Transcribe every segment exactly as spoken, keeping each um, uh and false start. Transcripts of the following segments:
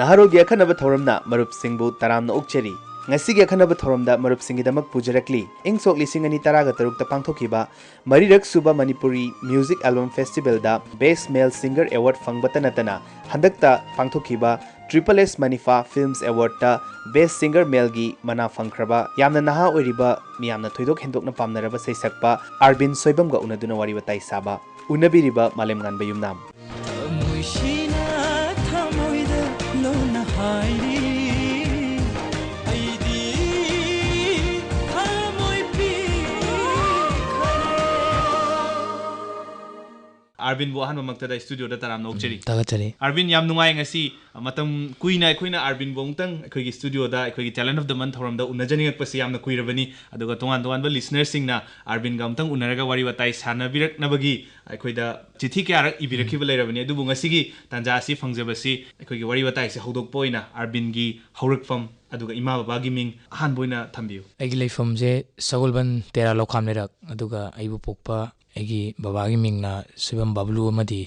ꯅꯍꯥꯔꯣꯜꯒꯤ ꯑꯈꯟꯅꯕ ꯊꯧꯔꯝꯅ ꯃꯔꯨꯞꯁꯤꯡꯕꯨ ꯇꯔꯥꯝꯅ ꯑꯣꯛꯆꯔꯤ꯫ ꯉꯁꯤꯒꯤ ꯑꯈꯟꯅꯕ ꯊꯧꯔꯝꯗ ꯃꯔꯨꯞꯁꯤꯡꯒꯤꯗꯃꯛ ꯄꯨꯖꯔꯛꯂꯤ, ꯏꯪ ꯁꯣꯛ ꯂꯤꯁꯤꯡ ꯑꯅꯤ ꯇꯔꯥꯒ ꯇꯔꯨꯛꯇ ꯄꯥꯡꯊꯣꯛꯈꯤꯕ ꯃꯔꯤꯔꯛ ꯁꯨꯕ ꯃꯅꯤꯄꯨꯔꯤ ꯃ꯭ꯌꯨꯖꯤꯛ ꯑꯦꯜꯕꯝ ꯐꯦꯁꯇꯤꯚꯦꯜꯗ ꯕꯦꯁ ꯃꯦꯜ ꯁꯤꯡꯒꯔ ꯑꯦꯋꯥꯔꯗ ꯐꯪꯕꯇ ꯅꯠꯇꯅ, ꯍꯟꯗꯛꯇ ꯄꯥꯡꯊꯣꯛꯈꯤꯕ ꯇ꯭ꯔꯤꯄꯜ ꯑꯦꯁ ꯃꯅꯤꯐꯥ ꯐꯤꯜꯝꯁ ꯑꯦꯋꯥꯔꯗꯇ ꯕꯦꯁ ꯁꯤꯡꯒꯔ ꯃꯦꯜꯒꯤ ꯃꯅꯥ ꯐꯪꯈ꯭ꯔꯕ ꯌꯥꯝꯅ ꯅꯍꯥ ꯑꯣꯏꯔꯤꯕ, ꯃꯤꯌꯥꯝꯅ ꯊꯣꯏꯗꯣꯛ ꯍꯦꯟꯗꯣꯛꯅ ꯄꯥꯝꯅꯔꯕ ꯁꯩꯁꯛꯄ ꯑꯥꯔꯕꯤꯟ ꯁꯣꯏꯕꯝꯒ ꯎꯅꯗꯨꯅ ꯋꯥꯔꯤ ꯋꯥꯇꯥꯏ ꯁꯥꯕ꯫ ꯎꯅꯕꯤꯔꯤꯕ ꯃꯥꯂꯦꯝꯉꯥꯟꯕ ꯌꯨꯝꯅꯥꯝ꯫ ꯊꯃꯣꯏꯁꯤꯅ ꯊꯃꯣꯏꯗ ꯂꯣꯟꯅ ꯍꯥꯏꯔꯤ, ꯑꯩꯗꯤ ꯊꯃꯣꯏ ꯄꯤꯈꯔꯦ꯫ ꯑꯥꯔꯕꯤꯟꯕꯨ ꯑꯍꯥꯟꯕꯃꯛꯇꯗ ꯁ꯭ꯇꯨꯗꯤꯑꯣꯗ ꯇꯔꯥꯝꯅ ꯑꯣꯛꯆꯔꯤ꯫ ꯊꯥꯒꯠꯆꯔꯤ꯫ ꯑꯥꯔꯕꯤꯟ, ꯌꯥꯝ ꯅꯨꯡꯉꯥꯏ ꯉꯁꯤ ꯃꯇꯝ ꯀꯨꯏꯅ ꯑꯩꯈꯣꯏꯅ ꯑꯥꯔꯕꯤꯟꯕꯨ ꯑꯃꯨꯛꯇꯪ ꯑꯩꯈꯣꯏꯒꯤ ꯁ꯭ꯇꯨꯗꯤꯑꯣꯗ, ꯑꯩꯈꯣꯏꯒꯤ Talent of the Month ꯊꯧꯔꯝꯗ ꯎꯅꯖꯅꯤꯡꯉꯛꯄꯁꯤ ꯌꯥꯝꯅ ꯀꯨꯏꯔꯕꯅꯤ꯫ ꯑꯗꯨꯒ ꯇꯣꯉꯥꯟ ꯇꯣꯉꯥꯟꯕ ꯂꯤꯁꯅꯔꯁꯤꯡꯅ ꯑꯥꯔꯕꯤꯟꯒ ꯑꯃꯨꯛꯇꯪ ꯎꯅꯔꯒ ꯋꯥꯔꯤ ꯋꯥꯇꯥꯏ ꯁꯥꯟꯅꯕꯤꯔꯛꯅꯕꯒꯤ ꯑꯩꯈꯣꯏꯗ ꯆꯤꯊꯤ ꯀꯌꯥꯔꯛ ꯏꯕꯤꯔꯛꯈꯤꯕ ꯂꯩꯔꯕꯅꯤ꯫ ꯑꯗꯨꯕꯨ ꯉꯁꯤꯒꯤ ꯇꯥꯟꯖꯥ ꯑꯁꯤ ꯐꯪꯖꯕꯁꯤ ꯑꯩꯈꯣꯏꯒꯤ ꯋꯥꯔꯤ ꯋꯥꯇꯥꯏꯁꯦ ꯍꯧꯗꯣꯛꯄ ꯑꯣꯏꯅ ꯑꯥꯔꯕꯤꯟꯒꯤ ꯍꯧꯔꯛꯐꯝ ꯑꯗꯨꯒ ꯏꯃꯥ ꯕꯕꯥꯒꯤ ꯃꯤꯡ ꯑꯍꯥꯟꯕ ꯑꯣꯏꯅ ꯊꯝꯕꯤꯌꯨ꯫ ꯑꯩꯒꯤ ꯂꯩꯐꯝꯁꯦ ꯁꯒꯣꯜꯕꯟ ꯇꯦꯔꯥ ꯂꯧꯈꯥꯝ ꯂꯩꯔꯛ, ꯑꯗꯨꯒ ꯑꯩꯕꯨ ꯄꯣꯛꯄ ꯑꯩꯒꯤ ꯕꯕꯥꯒꯤ ꯃꯤꯡꯅ ꯁꯣꯏꯕꯝ ꯕꯥꯕꯂꯨ ꯑꯃꯗꯤ,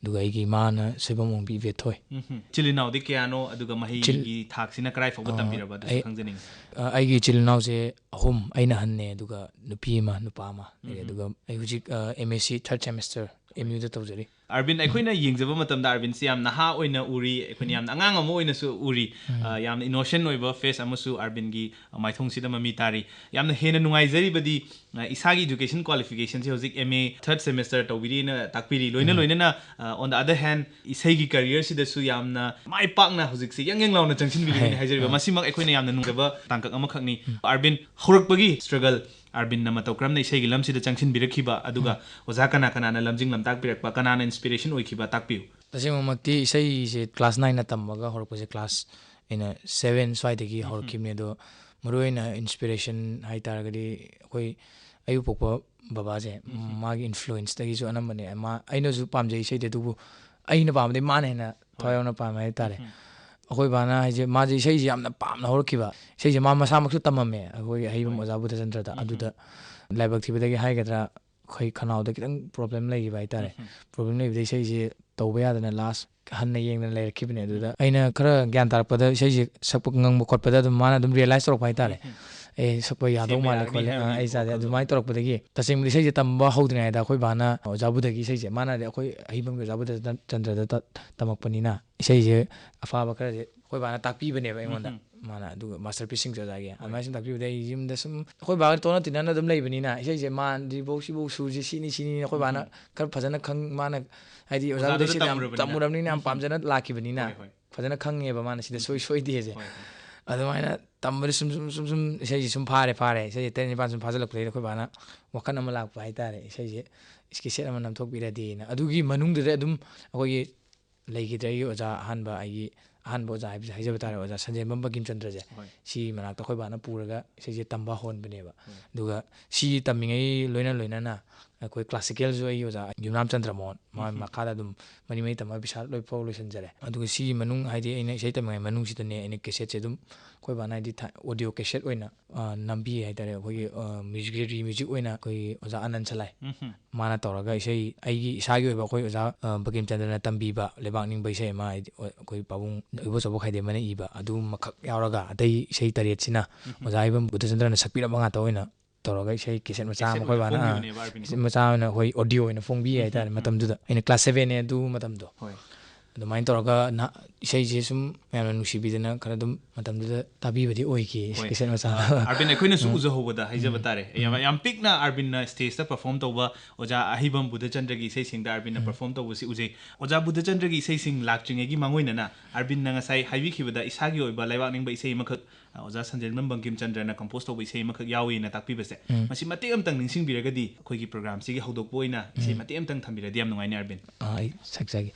ꯑꯗꯨꯒ ꯑꯩꯒꯤ ꯏꯃꯥꯅ ꯁꯣꯏꯕꯝ ꯑꯣꯡꯕꯤ ꯏꯕꯦꯊꯣꯏ꯫ ꯎꯝꯍꯨꯝ꯫ ꯏꯆꯤꯜ ꯏꯅꯥꯎꯗꯤ ꯀꯌꯥꯅꯣ, ꯑꯗꯨꯒ ꯃꯍꯩꯒꯤ ꯆꯤꯜ-, ꯊꯥꯛꯁꯤꯅ ꯀꯗꯥꯏ ꯐꯥꯎꯕ ꯑ, ꯇꯝꯕꯤꯔꯕ, ꯑꯗꯨꯁꯨ ꯑꯩ, ꯈꯪꯖꯅꯤꯡꯉꯤ꯫ ꯑ, ꯑꯩꯒꯤ ꯏꯆꯤꯜ ꯏꯅꯥꯎꯁꯦ ꯑꯍꯨꯝ, ꯑꯩꯅ ꯑꯍꯟꯅꯦ, ꯑꯗꯨꯒ ꯅꯨꯄꯤ ꯑꯃ, ꯅꯨꯄꯥ ꯑꯃ ꯂꯩꯔꯦ꯫ ꯎꯝꯍꯨꯝ꯫ ꯑꯗꯨꯒ ꯑꯩ ꯍꯧꯖꯤꯛ, ꯑ, M S C third semester M U ꯗ ꯇꯧꯖꯔꯤ꯫ ꯑꯥꯔꯕꯤꯟ, ꯑꯩꯈꯣꯏꯅ ꯌꯦꯡꯖꯕ ꯃꯇꯝꯗ ꯑꯥꯔꯕꯤꯟꯁꯤ ꯌꯥꯝ ꯅꯍꯥ ꯑꯣꯏꯅ ꯎꯔꯤ, ꯑꯩꯈꯣꯏꯅ ꯌꯥꯝꯅ ꯑꯉꯥꯡ ꯑꯃ ꯑꯣꯏꯅꯁꯨ ꯎꯔꯤ꯫ ꯎꯝ꯫ ꯑ, ꯌꯥꯝꯅ innocent ꯑꯣꯏꯕ face ꯑꯃꯁꯨ ꯑꯥꯔꯕꯤꯟꯒꯤ ꯃꯥꯏꯊꯣꯡꯁꯤꯗ ꯃꯃꯤ ꯇꯥꯔꯤ꯫ ꯌꯥꯝꯅ ꯍꯦꯟꯅ ꯅꯨꯡꯉꯥꯏꯖꯔꯤꯕꯗꯤ, ꯑ, ꯏꯁꯥꯒꯤ education qualification ꯁꯦ ꯍꯧꯖꯤꯛ M A third semester ꯇꯧꯕꯤꯔꯤꯅ ꯇꯥꯛꯄꯤꯔꯤ꯫ ꯂꯣꯏꯅ ꯎꯝ꯫ ꯂꯣꯏꯅꯅ, ꯑ, on the other hand, ꯏꯁꯩꯒꯤ career ꯁꯤꯗꯁꯨ ꯌꯥꯝꯅ ꯃꯥꯏ ꯄꯥꯛꯅ ꯍꯧꯖꯤꯛꯁꯦ ꯌꯪ ꯌꯪ ꯂꯥꯎꯅ ꯆꯪꯁꯤꯟꯕꯤꯔꯤꯕꯅꯤ ꯍꯦ, ꯍꯥꯏꯖꯔꯤꯕ꯫ ꯑ꯫ ꯃꯁꯤꯃꯛ ꯑꯩꯈꯣꯏꯅ ꯌꯥꯝꯅ ꯅꯨꯡꯉꯥꯏꯖꯕ ꯇꯥꯡꯀꯛ ꯑꯃꯈꯛꯅꯤ꯫ ꯎꯝ꯫ ꯑꯥꯔꯕꯤꯟ, ꯍꯧꯔꯛꯄꯒꯤ struggle, ꯑꯥꯔꯕꯤꯟꯅ ꯃꯇꯧ ꯀꯔꯝꯅ ꯏꯁꯩꯒꯤ ꯂꯝꯁꯤꯗ ꯆꯪꯁꯤꯟꯕꯤꯔꯛꯈꯤꯕ, ꯑꯗꯨꯒ ꯎꯝ꯫ ꯑꯣꯖꯥ ꯀꯅꯥ ꯀꯅꯥꯅ ꯂꯝꯖꯤꯡ ꯂꯝꯇꯥꯛꯄꯤꯔꯛꯄ, ꯀꯅꯥꯅ inspiration ꯑꯣꯏꯈꯤꯕ, ꯇꯥꯛꯄꯤꯌꯨ꯫ ꯇꯁꯦꯡꯃꯛꯃꯛꯇꯤ ꯏꯁꯩꯁꯦ class nine ꯅ ꯇꯝꯃꯒ ꯍꯧꯔꯛꯄꯁꯦ, class ꯑꯩꯅ seven ꯁ꯭ꯋꯥꯏꯗꯒꯤ ꯎꯝ꯫ ꯍꯧꯔꯛꯈꯤꯕꯅꯦ꯫ ꯑꯗꯣ ꯃꯔꯨꯑꯣꯏꯅ inspiration ꯍꯥꯏꯇꯥꯔꯒꯗꯤ ꯑꯩꯈꯣꯏ ꯑꯌꯨꯛ ꯄꯣꯛꯄ ꯕꯕꯥꯁꯦ, ꯎꯝ꯫ ꯃꯥꯒꯤ influence ꯇꯒꯤꯁꯨ ꯑꯅꯝꯕꯅꯦ꯫ ꯃꯥ, ꯑꯩꯅꯁꯨ ꯄꯥꯝꯖꯩ ꯏꯁꯩꯗꯤ, ꯑꯗꯨꯕꯨ ꯑꯩꯅ ꯄꯥꯝꯕꯗꯤ ꯃꯥꯅ ꯍꯦꯟꯅ ꯊꯋꯥꯏ ꯍꯣꯏ꯫ ꯌꯥꯎꯅ ꯄꯥꯝꯃꯦ ꯍꯥꯏꯇꯥꯔꯦ꯫ ꯎꯝ꯫ ꯑꯩꯈꯣꯏ ꯕꯥꯅ ꯍꯥꯏꯁꯦ, ꯃꯥꯁꯦ ꯏꯁꯩꯁꯦ ꯌꯥꯝꯅ ꯄꯥꯝꯅ ꯍꯧꯔꯛꯈꯤꯕ꯫ ꯏꯁꯩꯁꯦ ꯃꯥ ꯃꯁꯥꯃꯛꯁꯨ ꯇꯝꯃꯝꯃꯦ, ꯑꯩꯈꯣꯏꯒꯤ ꯑꯍꯩꯕꯝ ꯍꯣꯏ꯫ ꯑꯣꯖꯥ ꯕꯨꯙꯆꯟꯗ꯭ꯔꯗ꯫ ꯎꯝ꯫ ꯑꯗꯨꯗ ꯂꯥꯏꯕꯛ ꯊꯤꯕꯗꯒꯤ ꯍꯥꯏꯒꯗ꯭ꯔꯥ, ꯑꯩꯈꯣꯏ ꯈꯅꯥꯎꯗ ꯈꯤꯇꯪ problem ꯂꯩꯈꯤꯕ ꯍꯥꯏꯇꯥꯔꯦ꯫ ꯎꯝ꯫ Problem ꯂꯩꯕꯗ ꯏꯁꯩꯁꯦ ꯇꯧꯕ ꯌꯥꯗꯅ last ꯍꯟꯅ ꯌꯦꯡꯗꯅ ꯂꯩꯔꯛꯈꯤꯕꯅꯦ꯫ ꯑꯗꯨꯗ ꯑꯩꯅ ꯈꯔ ꯒ꯭ꯌꯥꯟ ꯇꯥꯔꯛꯄꯗ, ꯏꯁꯩꯁꯦ ꯁꯛꯄ ꯉꯪꯕ ꯈꯣꯠꯄꯗ ꯑꯗꯨꯝ ꯃꯥꯅ ꯑꯗꯨꯝ ꯔꯤꯌꯦꯂꯥꯏꯁ ꯇꯧꯔꯛꯄ ꯍꯥꯏꯇꯥꯔꯦ꯫ "ꯑꯦ, ꯁꯛꯄ ꯌꯥꯗꯧ ꯃꯥꯜꯂꯦ ꯈꯣꯠꯂꯦ", ꯑꯥ, "ꯑꯩ ꯆꯥꯗꯦ", ꯑꯗꯨꯃꯥꯏꯅ ꯇꯧꯔꯛꯄꯗꯒꯤ ꯇꯁꯦꯡꯕꯗꯤ ꯏꯁꯩꯁꯦ ꯇꯝꯕ ꯍꯧꯗ꯭ꯔꯤꯉꯩꯗ ꯑꯩꯈꯣꯏ ꯕꯥꯅ ꯑꯣꯖꯥ ꯕꯨꯙꯒꯤ ꯏꯁꯩꯁꯦ, ꯃꯥꯅꯗꯤ ꯑꯩꯈꯣꯏ ꯑꯍꯩꯕꯝꯒꯤ ꯑꯣꯖꯥ ꯕꯨꯙ ꯆꯟꯗ꯭ꯔꯗ ꯇ-, ꯇꯝꯃꯛꯄꯅꯤꯅ ꯏꯁꯩꯁꯦ ꯑꯐꯕ ꯈꯔꯁꯦ ꯑꯩꯈꯣꯏ ꯕꯥꯅ ꯇꯥꯛꯄꯤꯕꯅꯦꯕ ꯑꯩꯉꯣꯟꯗ꯫ ꯃꯥꯅ ꯑꯗꯨꯒ ꯃꯥꯁꯇꯔ ꯄꯤꯁ ꯁꯤꯡꯁ ꯑꯣꯖꯥꯒꯤ ꯑꯗꯨꯃꯥꯏꯅ ꯁꯨꯝ ꯇꯥꯛꯄꯤꯕꯗ ꯑꯩ ꯌꯨꯝꯗ ꯁꯨꯝ ꯑꯩꯈꯣꯏ ꯕꯥꯒ ꯇꯣꯠꯅ ꯇꯤꯟꯅꯅ ꯑꯗꯨꯝ ꯂꯩꯕꯅꯤꯅ ꯏꯁꯩꯁꯦ ꯃꯥꯟꯗ꯭ꯔꯤꯐꯧ ꯁꯤꯐꯧ ꯁꯨꯔꯁꯤ ꯁꯤꯅꯤ ꯁꯤꯅꯤ ꯑꯩꯈꯣꯏ ꯕꯥꯅ ꯈꯔ ꯐꯖꯅ ꯈꯪ-, ꯃꯥꯅ ꯍꯥꯏꯗꯤ ꯑꯣꯖꯥ ꯑꯣꯖꯥꯗꯨꯗ ꯕꯨꯙꯒꯤ ꯏꯁꯩꯗ ꯌꯥꯝ ꯇꯝꯃꯨꯔꯕꯅꯤꯅ꯫ ꯇꯝꯃꯨꯔꯕꯅꯤꯅ ꯌꯥꯝ ꯄꯥꯝꯖꯅ ꯂꯥꯛꯈꯤꯕꯅꯤꯅ ꯍꯣꯏ, ꯍꯣꯏ꯫ ꯐꯖꯅ ꯈꯪꯉꯦꯕ ꯃꯥꯅ ꯁꯤꯗ ꯁꯣꯏ ꯁꯣꯏꯗꯦꯁꯦ꯫ ꯍꯣꯏ, ꯍꯣꯏ꯫ ꯑꯗꯨꯃꯥꯏꯅ ꯇꯝꯕꯗ ꯁꯨꯝ, ꯁꯨꯝ, ꯁꯨꯝ, ꯁꯨꯝ ꯏꯁꯩꯁꯦ ꯁꯨꯝ ꯐꯥꯔꯦ, ꯐꯥꯔꯦ꯫ ꯏꯁꯩꯁꯦ ꯇꯔꯦꯠ ꯅꯤꯄꯥꯟ ꯁꯨꯝ ꯐꯥꯖꯤꯜꯂꯛꯄꯗꯒꯤꯗꯤ ꯑꯩꯈꯣꯏ ꯕꯥꯅ ꯋꯥꯈꯜ ꯑꯃ ꯂꯥꯛꯄ ꯍꯥꯏꯇꯥꯔꯦ, ꯏꯁꯩꯁꯦ ꯀꯦꯁꯦꯠ ꯑꯃ ꯅꯝꯊꯣꯛꯄꯤꯔꯗꯤꯅ꯫ ꯑꯗꯨꯒꯤ ꯃꯅꯨꯡꯗꯨꯗ ꯑꯗꯨꯝ ꯑꯩꯈꯣꯏꯒꯤ ꯂꯩꯈꯤꯗ꯭ꯔꯦ ꯑꯩꯒꯤ ꯑꯣꯖꯥ ꯑꯍꯥꯟꯕ, ꯑꯩꯒꯤ ꯑꯍꯥꯟꯕ ꯑꯣꯖꯥ ꯍꯥꯏꯕꯁꯦ ꯍꯥꯏꯖꯕ ꯇꯥꯔꯦ, ꯑꯣꯖꯥ ꯁꯟꯖꯦꯟꯕꯝ ꯕꯪꯀꯤꯝ ꯆꯟꯗ꯭ꯔꯁꯦ꯫ ꯍꯣꯏ꯫ ꯁꯤ ꯃꯅꯥꯛꯇ ꯑꯩꯈꯣꯏ ꯕꯥꯅ ꯄꯨꯔꯒ ꯏꯁꯩꯁꯦ ꯇꯝꯕ ꯍꯧꯍꯟꯕꯅꯦꯕ꯫ ꯍꯣꯏ꯫ ꯑꯗꯨꯒ ꯁꯤ ꯇꯝꯃꯤꯉꯩ ꯂꯣꯏꯅ ꯂꯣꯏꯅꯅ ꯑꯩꯈꯣꯏ ꯀ꯭ꯂꯥꯁꯤꯀꯦꯜꯁꯨ ꯑꯩꯒꯤ ꯑꯣꯖꯥ ꯌꯨꯝꯅꯥꯝ ꯆꯟꯗ꯭ꯔꯃꯣꯍꯟ, ꯃꯥ ꯎꯝ꯫ ꯃꯈꯥꯗ ꯑꯗꯨꯝ ꯃꯔꯤ ꯃꯔꯤ ꯇꯝꯃꯒ ꯄꯩꯁꯥ ꯂꯣꯏ ꯐꯥꯎ ꯂꯣꯏꯁꯤꯟꯖꯔꯦ꯫ ꯑꯗꯨꯒ ꯁꯤꯒꯤ ꯃꯅꯨꯡ, ꯍꯥꯏꯗꯤ ꯑꯩꯅ ꯏꯁꯩ ꯇꯝꯃꯤꯉꯩ ꯃꯅꯨꯡꯁꯤꯗꯅꯦ, ꯑꯩꯅ ꯀꯦꯁꯦꯠꯁꯦ ꯑꯗꯨꯝ ꯑꯩꯈꯣꯏ ꯕꯥꯅ ꯍꯥꯏꯗꯤ ꯊ-, ꯑꯣꯗꯤꯑꯣ ꯀꯦꯁꯦꯠ ꯑꯣꯏꯅ, ꯑ, ꯅꯝꯕꯤ ꯍꯥꯏꯇꯥꯔꯦ꯫ ꯑꯩꯈꯣꯏꯒꯤ, ꯑ, ꯃ꯭ꯌꯨꯖꯤꯛ, ꯔꯤ ꯃ꯭ꯌꯨꯖꯤꯛ ꯑꯣꯏꯅ ꯑꯩꯈꯣꯏꯒꯤ ꯑꯣꯖꯥ ꯑꯅꯟ ꯁꯂꯥꯏ ꯎꯝ꯫ ꯃꯥꯅ ꯇꯧꯔꯒ ꯏꯁꯩ, ꯑꯩꯒꯤ ꯏꯁꯥꯒꯤ ꯑꯣꯏꯕ ꯑꯩꯈꯣꯏ ꯑꯣꯖꯥ, ꯑ, ꯕꯪꯀꯤꯝ ꯆꯟꯗ꯭ꯔꯅ ꯇꯝꯕꯤꯕ ꯂꯩꯕꯥꯛ ꯅꯤꯡꯕ ꯏꯁꯩ ꯑꯃ, ꯍꯥꯏꯗꯤ ꯑꯩꯈꯣꯏ ꯄꯥꯕꯨꯡ ꯏꯕꯣꯆꯧꯕ ꯈꯥꯏꯗꯦꯝꯕꯅ ꯏꯕ, ꯑꯗꯨꯃꯈꯛ ꯌꯥꯎꯔꯒ ꯑꯇꯩ ꯏꯁꯩ ꯇꯔꯦꯠꯁꯤꯅ ꯎꯝ꯫ ꯑꯣꯖꯥ ꯏꯕꯝ ꯕꯨꯙꯆꯟꯗ꯭ꯔꯅ ꯁꯛꯄꯤꯔꯝꯕ ꯉꯥꯛꯇ ꯑꯣꯏꯅ ꯇꯧꯔꯒ ꯏꯁꯩ ꯀꯦꯁꯦꯠ ꯃꯆꯥ ꯑꯃ ꯀꯦꯁꯦꯠ ꯑꯩꯈꯣꯏ ꯑꯣꯏꯅ ꯕꯥꯅ, ꯐꯣꯡꯈꯤꯕꯅꯦꯕ ꯑꯥꯔꯕꯤꯟ꯫ ꯀꯦꯁꯦꯠ ꯃꯆꯥ ꯑꯣꯏꯅ ꯑꯩꯈꯣꯏ ꯑꯣꯗꯤꯑꯣ ꯑꯣꯏꯅ ꯐꯣꯡꯕꯤ ꯎꯝ, ꯍꯥꯏꯇꯥꯔꯦ꯫ ꯎꯝ, ꯎꯝ꯫ ꯃꯇꯝꯗꯨꯗ ꯑꯩꯅ ꯀ꯭ꯂꯥꯁ ꯁꯚꯦꯟꯅꯦ ꯑꯗꯨ ꯃꯇꯝꯗꯣ꯫ ꯍꯣꯏ꯫ ꯑꯗꯨꯃꯥꯏꯅ ꯇꯧꯔꯒ ꯅꯍ-, ꯏꯁꯩꯁꯦ ꯁꯨꯝ ꯃꯌꯥꯝꯅ ꯅꯨꯡꯁꯤꯕꯤꯗꯅ ꯈꯔ ꯑꯗꯨꯝ ꯃꯇꯝꯗꯨꯗ ꯇꯥꯕꯤꯕꯗꯤ ꯑꯣꯏꯈꯤ ꯍꯣꯏ꯫ ꯀꯦꯁꯦꯠ ꯃꯆꯥꯗꯣ꯫ ꯑꯥꯔꯕꯤꯟ, ꯑꯩꯈꯣꯏꯅꯁꯨ ꯎꯝ꯫ ꯎꯖꯍꯧꯕꯗ ꯍꯥꯏꯖꯕ ꯎꯝ꯫ ꯇꯥꯔꯦ꯫ ꯌꯥꯝ, ꯌꯥꯝ ꯄꯤꯛꯅ ꯑꯥꯔꯕꯤꯟꯅ ꯁ꯭ꯇꯦꯖꯇ ꯄꯔꯐꯣꯔꯝ ꯇꯧꯕ, ꯑꯣꯖꯥ ꯑꯍꯩꯕꯝ ꯕꯨꯙꯆꯟꯗ꯭ꯔꯒꯤ ꯏꯁꯩꯁꯤꯡꯗ ꯑꯥꯔꯕꯤꯟꯅ ꯎꯝ꯫ ꯄꯔꯐꯣꯔꯝ ꯇꯧꯕꯁꯤ ꯎꯖꯩ꯫ ꯑꯣꯖꯥ ꯕꯨꯙꯆꯟꯗ꯭ꯔꯒꯤ ꯏꯁꯩꯁꯤꯡ ꯂꯥꯛꯇ꯭ꯔꯤꯉꯩꯒꯤ ꯃꯥꯡꯑꯣꯏꯅꯅ ꯑꯥꯔꯕꯤꯟꯅ ꯉꯁꯥꯏ ꯍꯥꯏꯕꯤꯈꯤꯕꯗ ꯏꯁꯥꯒꯤ ꯑꯣꯏꯕ ꯂꯩꯕꯥꯛ ꯅꯤꯡꯕ ꯏꯁꯩ ꯑꯃꯈꯛ ꯑꯣꯖꯥ ꯁꯟꯖꯦꯟꯕꯝ ꯕꯪꯀꯤꯝ ꯆꯟꯗ꯭ꯔꯅ ꯀꯝꯄꯣꯖ ꯇꯧꯕ ꯏꯁꯩ ꯑꯃꯈꯛ ꯌꯥꯎꯏꯅ ꯇꯥꯛꯄꯤꯕꯁꯦ, ꯎꯝ꯫ ꯃꯁꯤ ꯃꯇꯦꯛ ꯑꯃꯇꯪ ꯅꯤꯡꯁꯤꯡꯕꯤꯔꯒꯗꯤ ꯑꯩꯈꯣꯏꯒꯤ ꯄ꯭ꯔꯣꯒ꯭ꯔꯥꯝꯁꯤꯒꯤ ꯍꯧꯗꯣꯛꯄ ꯑꯣꯏꯅ ꯏꯁꯩ ꯎꯝ꯫ ꯃꯇꯦꯛ ꯑꯃꯇꯪ ꯊꯝꯕꯤꯔꯗꯤ ꯌꯥꯝ ꯅꯨꯡꯉꯥꯏꯅꯤ, ꯑꯥꯔꯕꯤꯟ꯫ ꯑꯥ, ꯑꯩ ꯁꯛꯆꯒꯦ꯫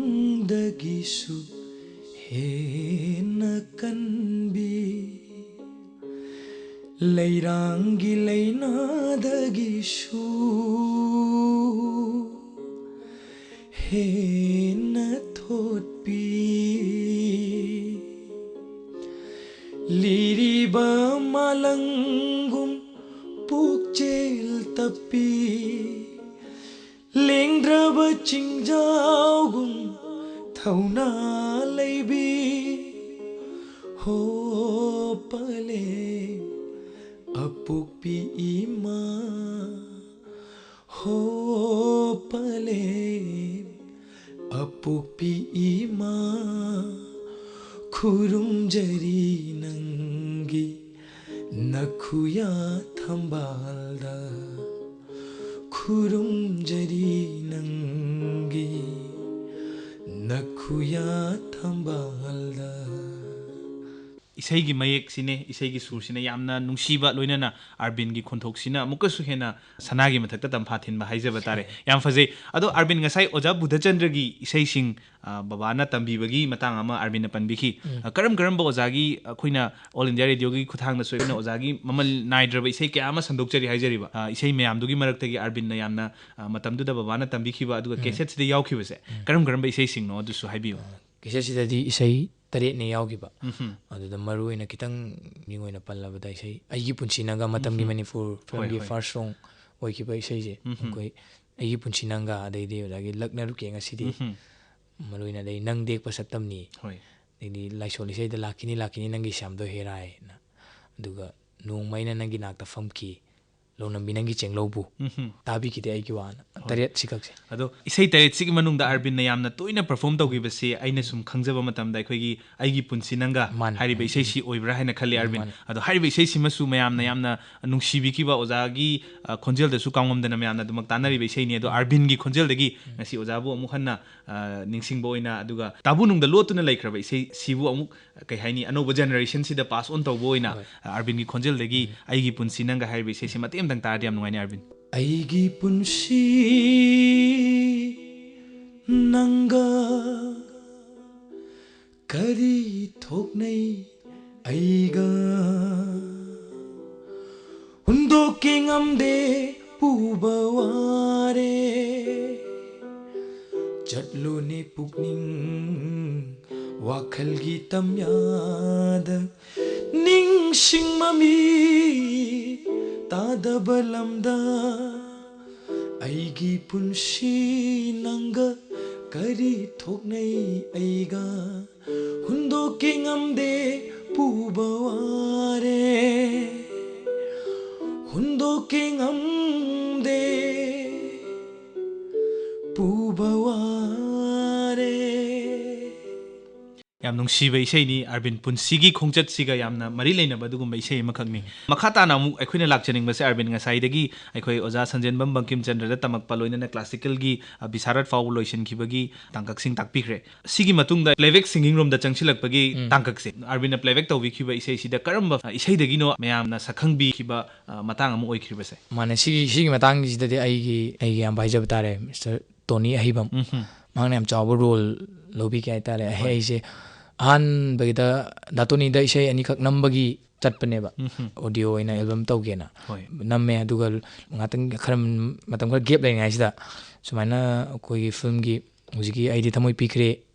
ꯍꯧꯗꯨꯅꯨꯡꯗꯒꯤꯁꯨ ꯍꯦꯟꯅ ꯀꯟꯕꯤ, ꯂꯩꯔꯥꯡꯒꯤ ꯂꯩꯅꯥꯗꯒꯤꯁꯨ ꯍꯦꯟꯅ ꯊꯣꯠꯄꯤ, ꯂꯤꯔꯤꯕ ꯃꯥꯂꯪꯒꯨꯝ ꯄꯨꯛꯆꯦꯜ ꯇꯞꯄꯤ, ꯂꯦꯡ ꯔꯕ ꯆꯤꯡꯖꯥꯎꯒꯨꯝ ꯊꯧꯅꯥ ꯂꯩꯕꯤ ꯍꯣ ꯄꯂꯦꯝ ꯑꯄꯣꯛꯄꯤ ꯏꯃꯥ ꯍꯣ ꯄꯂꯦꯝ ꯑꯄꯣꯛꯄꯤ ꯏꯃꯥ ꯈꯨꯔꯨꯝꯖꯔꯤ ꯅꯪꯒꯤ ꯅꯈꯨꯌꯥ ꯊꯝꯕꯥꯜꯗ ꯈꯨꯔꯨꯝꯖꯔꯤ ꯅꯪꯒꯤ ꯅꯈꯨꯌꯥ ꯊꯝꯕꯥꯜꯗ꯫ ꯏꯁꯩꯒꯤ ꯃꯌꯦꯛꯁꯤꯅꯦ, ꯏꯁꯩꯒꯤ ꯁꯨꯔꯁꯤꯅ ꯌꯥꯝꯅ ꯅꯨꯡꯁꯤꯕ, ꯂꯣꯏꯅꯅ ꯑꯥꯔꯕꯤꯟꯒꯤ ꯈꯣꯟꯊꯣꯛꯁꯤꯅ ꯑꯃꯨꯛꯀꯁꯨ ꯍꯦꯟꯅ ꯁꯅꯥꯒꯤ ꯃꯊꯛꯇ ꯇꯝꯐꯥ ꯊꯤꯟꯕ ꯍꯥꯏꯖꯕ ꯇꯥꯔꯦ꯫ ꯌꯥꯝ ꯐꯖꯩ꯫ ꯑꯗꯣ ꯑꯥꯔꯕꯤꯟ, ꯉꯁꯥꯏ ꯑꯣꯖꯥ ꯕꯨꯙꯆꯟꯗ꯭ꯔꯒꯤ ꯏꯁꯩꯁꯤꯡ, ꯑ, ꯕꯕꯥꯅ ꯇꯝꯕꯤꯕꯒꯤ ꯃꯇꯥꯡ ꯑꯃ ꯑꯥꯔꯕꯤꯟꯅ ꯄꯟꯕꯤꯈꯤ꯫ ꯎꯝ꯫ ꯑ, ꯀꯔꯝ ꯀꯔꯝꯕ ꯑꯣꯖꯥꯒꯤ, ꯑꯩꯈꯣꯏꯅ All India Radioꯒꯤ ꯈꯨꯠꯊꯥꯡꯗꯁꯨ ꯑꯩꯈꯣꯏꯅ ꯑꯣꯖꯥꯒꯤ ꯃꯃꯜ ꯅꯥꯏꯗ꯭ꯔꯕ ꯏꯁꯩ ꯀꯌꯥ ꯑꯃ ꯁꯟꯗꯣꯛꯆꯔꯤ ꯍꯥꯏꯖꯔꯤꯕ, ꯑ, ꯏꯁꯩ ꯃꯌꯥꯝꯗꯨꯒꯤ ꯃꯔꯛꯇꯒꯤ ꯑꯥꯔꯕꯤꯟꯅ ꯌꯥꯝꯅ, ꯑ, ꯃꯇꯝꯗꯨꯗ ꯕꯕꯥꯅ ꯇꯝꯕꯤꯈꯤꯕ ꯑꯗꯨꯒ ꯎꯝ꯫ ꯀꯦꯁꯦꯠꯁꯤꯗ ꯌꯥꯎꯈꯤꯕꯁꯦ ꯎꯝ꯫ ꯀꯔꯝ ꯀꯔꯝꯕ ꯏꯁꯩꯁꯤꯡꯅꯣ ꯑꯗꯨꯁꯨ ꯍꯥꯏꯕꯤꯌꯨ꯫ ꯑ, ꯀꯦꯁꯦꯠꯁꯤꯗꯗꯤ ꯏꯁꯩ ꯇꯔꯦꯠꯅꯦ ꯌꯥꯎꯈꯤꯕ꯫ ꯎꯝꯍꯨꯝ꯫ ꯑꯗꯨꯗ ꯃꯔꯨ ꯑꯣꯏꯅ ꯈꯤꯇꯪ ꯃꯤꯡ ꯑꯣꯏꯅ ꯄꯜꯂꯕꯗ ꯏꯁꯩ ꯑꯩꯒꯤ ꯄꯨꯟꯁꯤ ꯅꯪꯒ, ꯃꯇꯝꯒꯤ ꯎꯝꯍꯨꯝ꯫ ꯃꯅꯤꯄꯨꯔ ꯍꯣꯏ, ꯐꯤꯂꯝꯒꯤ ꯍꯣꯏ꯫ ꯐꯥꯔꯁ ꯁꯣꯡ ꯑꯣꯏꯈꯤꯕ ꯏꯁꯩꯁꯦ꯫ ꯎꯝꯍꯨꯝ꯫ ꯑꯩꯈꯣꯏ ꯑꯩꯒꯤ ꯄꯨꯟꯁꯤ ꯅꯪꯒ, ꯑꯗꯩꯗꯤ ꯑꯣꯖꯥꯒꯤ ꯂꯛꯅꯔꯨꯀꯦ ꯉꯁꯤꯗꯤ, ꯎꯝꯍꯨꯝ꯫ ꯃꯔꯨ ꯑꯣꯏꯅ ꯑꯗꯩ ꯅꯪ ꯇꯦꯛꯄ ꯁꯛꯇꯝꯅꯤ, ꯍꯣꯏ꯫ ꯑꯗꯩꯗꯤ ꯂꯥꯏꯁꯣꯜ ꯏꯁꯩꯗ ꯂꯥꯛꯈꯤꯅꯤ ꯂꯥꯛꯈꯤꯅꯤ ꯅꯪꯒꯤ ꯁ꯭ꯌꯥꯝꯗꯣ ꯍꯦꯔꯥꯏꯅ, ꯑꯗꯨꯒ ꯅꯣꯡꯃ ꯑꯩꯅ ꯅꯪꯒꯤ ꯅꯥꯛꯇ ꯐꯝꯈꯤ, ꯂꯧꯅꯝꯕꯤ ꯅꯪꯒꯤ ꯆꯦꯡꯂꯧꯕꯨ, ꯎꯝꯍꯨꯝ꯫ ꯇꯥꯕꯤꯈꯤꯗꯦ ꯑꯩꯒꯤ ꯋꯥꯅ꯫ ꯍꯣꯏ꯫ ꯇꯔꯦꯠ ꯁꯤꯈꯛꯁꯦ꯫ ꯑꯗꯣ ꯏꯁꯩ ꯇꯔꯦꯠꯁꯤꯒꯤ ꯃꯅꯨꯡꯗ ꯑꯥꯔꯕꯤꯟꯅ ꯌꯥꯝꯅ ꯇꯣꯏꯅ ꯄꯔꯐꯣꯔꯝ ꯇꯧꯈꯤꯕꯁꯦ ꯑꯩꯅ ꯁꯨꯝ ꯈꯪꯖꯕ ꯃꯇꯝꯗ ꯑꯩꯈꯣꯏꯒꯤ ꯑꯩꯒꯤ ꯄꯨꯟꯁꯤ ꯅꯪꯒ ꯃꯥꯅꯦ꯫ ꯍꯥꯏꯔꯤꯕ ꯏꯁꯩꯁꯤ ꯑꯣꯏꯕ꯭ꯔꯥ ꯍꯥꯏꯅ ꯈꯜꯂꯤ, ꯑꯥꯔꯕꯤꯟ꯫ ꯃꯥꯅꯦ꯫ ꯑꯗꯣ ꯍꯥꯏꯔꯤꯕ ꯏꯁꯩꯁꯤꯃꯁꯨ ꯃꯌꯥꯝꯅ ꯌꯥꯝꯅ ꯅꯨꯡꯁꯤꯕꯤꯈꯤꯕ, ꯑꯣꯖꯥꯒꯤ, ꯑ, ꯈꯣꯟꯖꯦꯜꯗꯁꯨ ꯀꯥꯎꯉꯝꯗꯅ ꯃꯌꯥꯝꯅ ꯑꯗꯨꯃꯛ ꯇꯥꯟꯅꯔꯤꯕ ꯏꯁꯩꯅꯤ꯫ ꯑꯗꯣ ꯑꯥꯔꯕꯤꯟꯒꯤ ꯈꯣꯟꯖꯦꯜꯗꯒꯤ ꯉꯁꯤ ꯑꯣꯖꯥꯕꯨ ꯑꯃꯨꯛ ꯍꯟꯅ, ꯑ, ꯅꯤꯡꯁꯤꯡꯕ ꯑꯣꯏꯅ, ꯑꯗꯨꯒ ꯇꯥꯕꯨ ꯅꯨꯡꯗ ꯂꯣꯠꯇꯨꯅ ꯂꯩꯈ꯭ꯔꯕ ꯏꯁꯩꯁꯤꯕꯨ ꯑꯃꯨꯛ, ꯀꯩ ꯍꯥꯏꯅꯤ, ꯑꯅꯧꯕ ꯖꯦꯅꯦꯔꯦꯁꯟꯁꯤꯗ ꯄꯥꯁ ꯑꯣꯟ ꯇꯧꯕ ꯑꯣꯏꯅ, ꯍꯣꯏ꯫ ꯑ, ꯑꯥꯔꯕꯤꯟꯒꯤ ꯈꯣꯟꯖꯦꯜꯗꯒꯤ ꯎꯝ꯫ ꯑꯩꯒꯤ ꯄꯨꯟꯁꯤ ꯅꯪꯒ ꯍꯥꯏꯔꯤꯕ ꯏꯁꯩꯁꯤ ꯃꯇꯦꯛ ꯑꯃꯇꯪ ꯇꯥꯔꯗꯤ ꯌꯥꯝ ꯅꯨꯡꯉꯥꯏꯅꯤ, ꯑꯥꯔꯕꯤꯟ꯫ ꯑꯩꯒꯤ ꯄꯨꯟꯁꯤ ꯅꯪꯒ ꯀꯔꯤ ꯊꯣꯛꯅꯩ ꯑꯩꯒ ꯍꯨꯟꯗꯣꯛꯀꯦ ꯉꯝꯗꯦ ꯄꯨꯕ ꯋꯥꯔꯦ꯫ ꯆꯠꯂꯨꯅꯤ ꯄꯨꯛꯅꯤꯡ ꯋꯥꯈꯜꯒꯤ ꯇꯝꯌꯥꯗ ꯅꯤꯡꯁꯤꯡ ꯃꯃꯤ ꯇꯥꯗꯕ ꯂꯝꯗ ꯑꯩꯒꯤ ꯄꯨꯟꯁꯤ ꯅꯪꯒ ꯀꯔꯤ ꯊꯣꯛꯅꯩ ꯑꯩꯒ ꯍꯨꯟꯗꯣꯛꯀꯦ ꯉꯝꯗꯦ ꯄꯨꯕ ꯋꯥꯔꯦ ꯍꯨꯟꯗꯣꯛꯀꯦ ꯉꯝꯗꯦ ꯄꯨꯕ ꯋꯥꯔꯦ ꯌꯥꯝ ꯅꯨꯡꯁꯤꯕ ꯏꯁꯩꯅꯤ ꯑꯔꯕꯤꯟ ꯄꯨꯟꯁꯤꯒꯤ ꯈꯣꯡꯆꯠꯁꯤꯒ ꯌꯥꯝꯅ ꯃꯔꯤ ꯂꯩꯅꯕ ꯑꯗꯨꯒꯨꯝꯕ ꯏꯁꯩ ꯑꯃꯈꯛꯅꯤ꯫ ꯃꯈꯥ ꯇꯥꯅ ꯑꯃꯨꯛ ꯑꯩꯈꯣꯏꯅ ꯂꯥꯛꯆꯅꯤꯡꯕꯁꯦ ꯑꯔꯕꯤꯟ ꯉꯁꯥꯏꯗꯒꯤ ꯑꯩꯈꯣꯏ ꯑꯣꯖꯥ ꯁꯟꯖꯦꯟꯕꯝ ꯕꯪꯀꯤꯝ ꯆꯟꯗ꯭ꯔꯗ ꯇꯝꯃꯛꯄ ꯂꯣꯏꯅꯅ ꯀ꯭ꯂꯥꯁꯤꯀꯦꯜꯒꯤ ꯕꯤꯁꯥꯔꯠ ꯐꯥꯎꯕ ꯂꯣꯏꯁꯤꯟꯈꯤꯕꯒꯤ ꯇꯥꯡꯀꯛꯁꯤꯡ ꯇꯥꯛꯄꯤꯈ꯭ꯔꯦ꯫ ꯁꯤꯒꯤ ꯃꯇꯨꯡꯗ ꯄ꯭ꯂꯦꯕꯦꯛ ꯁꯤꯡꯒꯤꯡ ꯔꯣꯝꯗ ꯆꯪꯁꯤꯜꯂꯛꯄꯒꯤ ꯇꯥꯡꯀꯛꯁꯦ ꯑꯔꯕꯤꯟꯅ ꯄ꯭ꯂꯦꯕꯦꯛ ꯇꯧꯕꯤꯈꯤꯕ ꯏꯁꯩꯁꯤꯗ ꯀꯔꯝꯕ ꯏꯁꯩꯗꯒꯤꯅꯣ ꯃꯌꯥꯝꯅ ꯁꯛꯈꯪꯕꯤꯈꯤꯕ ꯃꯇꯥꯡ ꯑꯃ ꯑꯣꯏꯈ꯭ꯔꯤꯕꯁꯦ? ꯃꯥꯅꯦ, ꯁꯤꯒꯤ ꯁꯤꯒꯤ ꯃꯇꯥꯡꯒꯤꯁꯤꯗꯗꯤ ꯑꯩꯒꯤ ꯑꯩꯒꯤ ꯌꯥꯝ ꯍꯥꯏꯖꯕ ꯇꯥꯔꯦ, ꯃꯤꯁꯇꯔ ꯇꯣꯅꯤ ꯑꯍꯩꯕꯝ꯫ ꯃꯍꯥꯛꯅ ꯌꯥꯝ ꯆꯥꯎꯕ ꯔꯣꯜ ꯂꯧꯕꯤꯈꯤ ꯍꯥꯏꯇꯥꯔꯦ꯫ ꯑꯩ ꯑꯩꯁꯦ ꯑꯍꯥꯟꯕꯒꯤꯗ ꯗꯥꯇꯣꯅꯤꯗ ꯏꯁꯩ ꯑꯅꯤꯈꯛ ꯅꯝꯕꯒꯤ ꯆꯠꯄꯅꯦꯕ, ꯑꯣꯗꯤꯑꯣ ꯑꯣꯏꯅ ꯑꯦꯜꯕꯝ ꯇꯧꯒꯦꯅ꯫ ꯍꯣꯏ꯫ ꯅꯝꯃꯦ, ꯑꯗꯨꯒ ꯉꯥꯛꯇꯪ ꯈꯔ ꯃꯇꯝ ꯈꯔ ꯒꯦꯞ ꯂꯩꯔꯤꯉꯩꯁꯤꯗ ꯁꯨꯃꯥꯏꯅ ꯑꯩꯈꯣꯏꯒꯤ ꯐꯤꯂꯝꯒꯤ ꯍꯧꯖꯤꯛꯀꯤ ꯑꯩꯗꯤ ꯊꯃꯣꯏ ꯄꯤꯈ꯭ꯔꯦ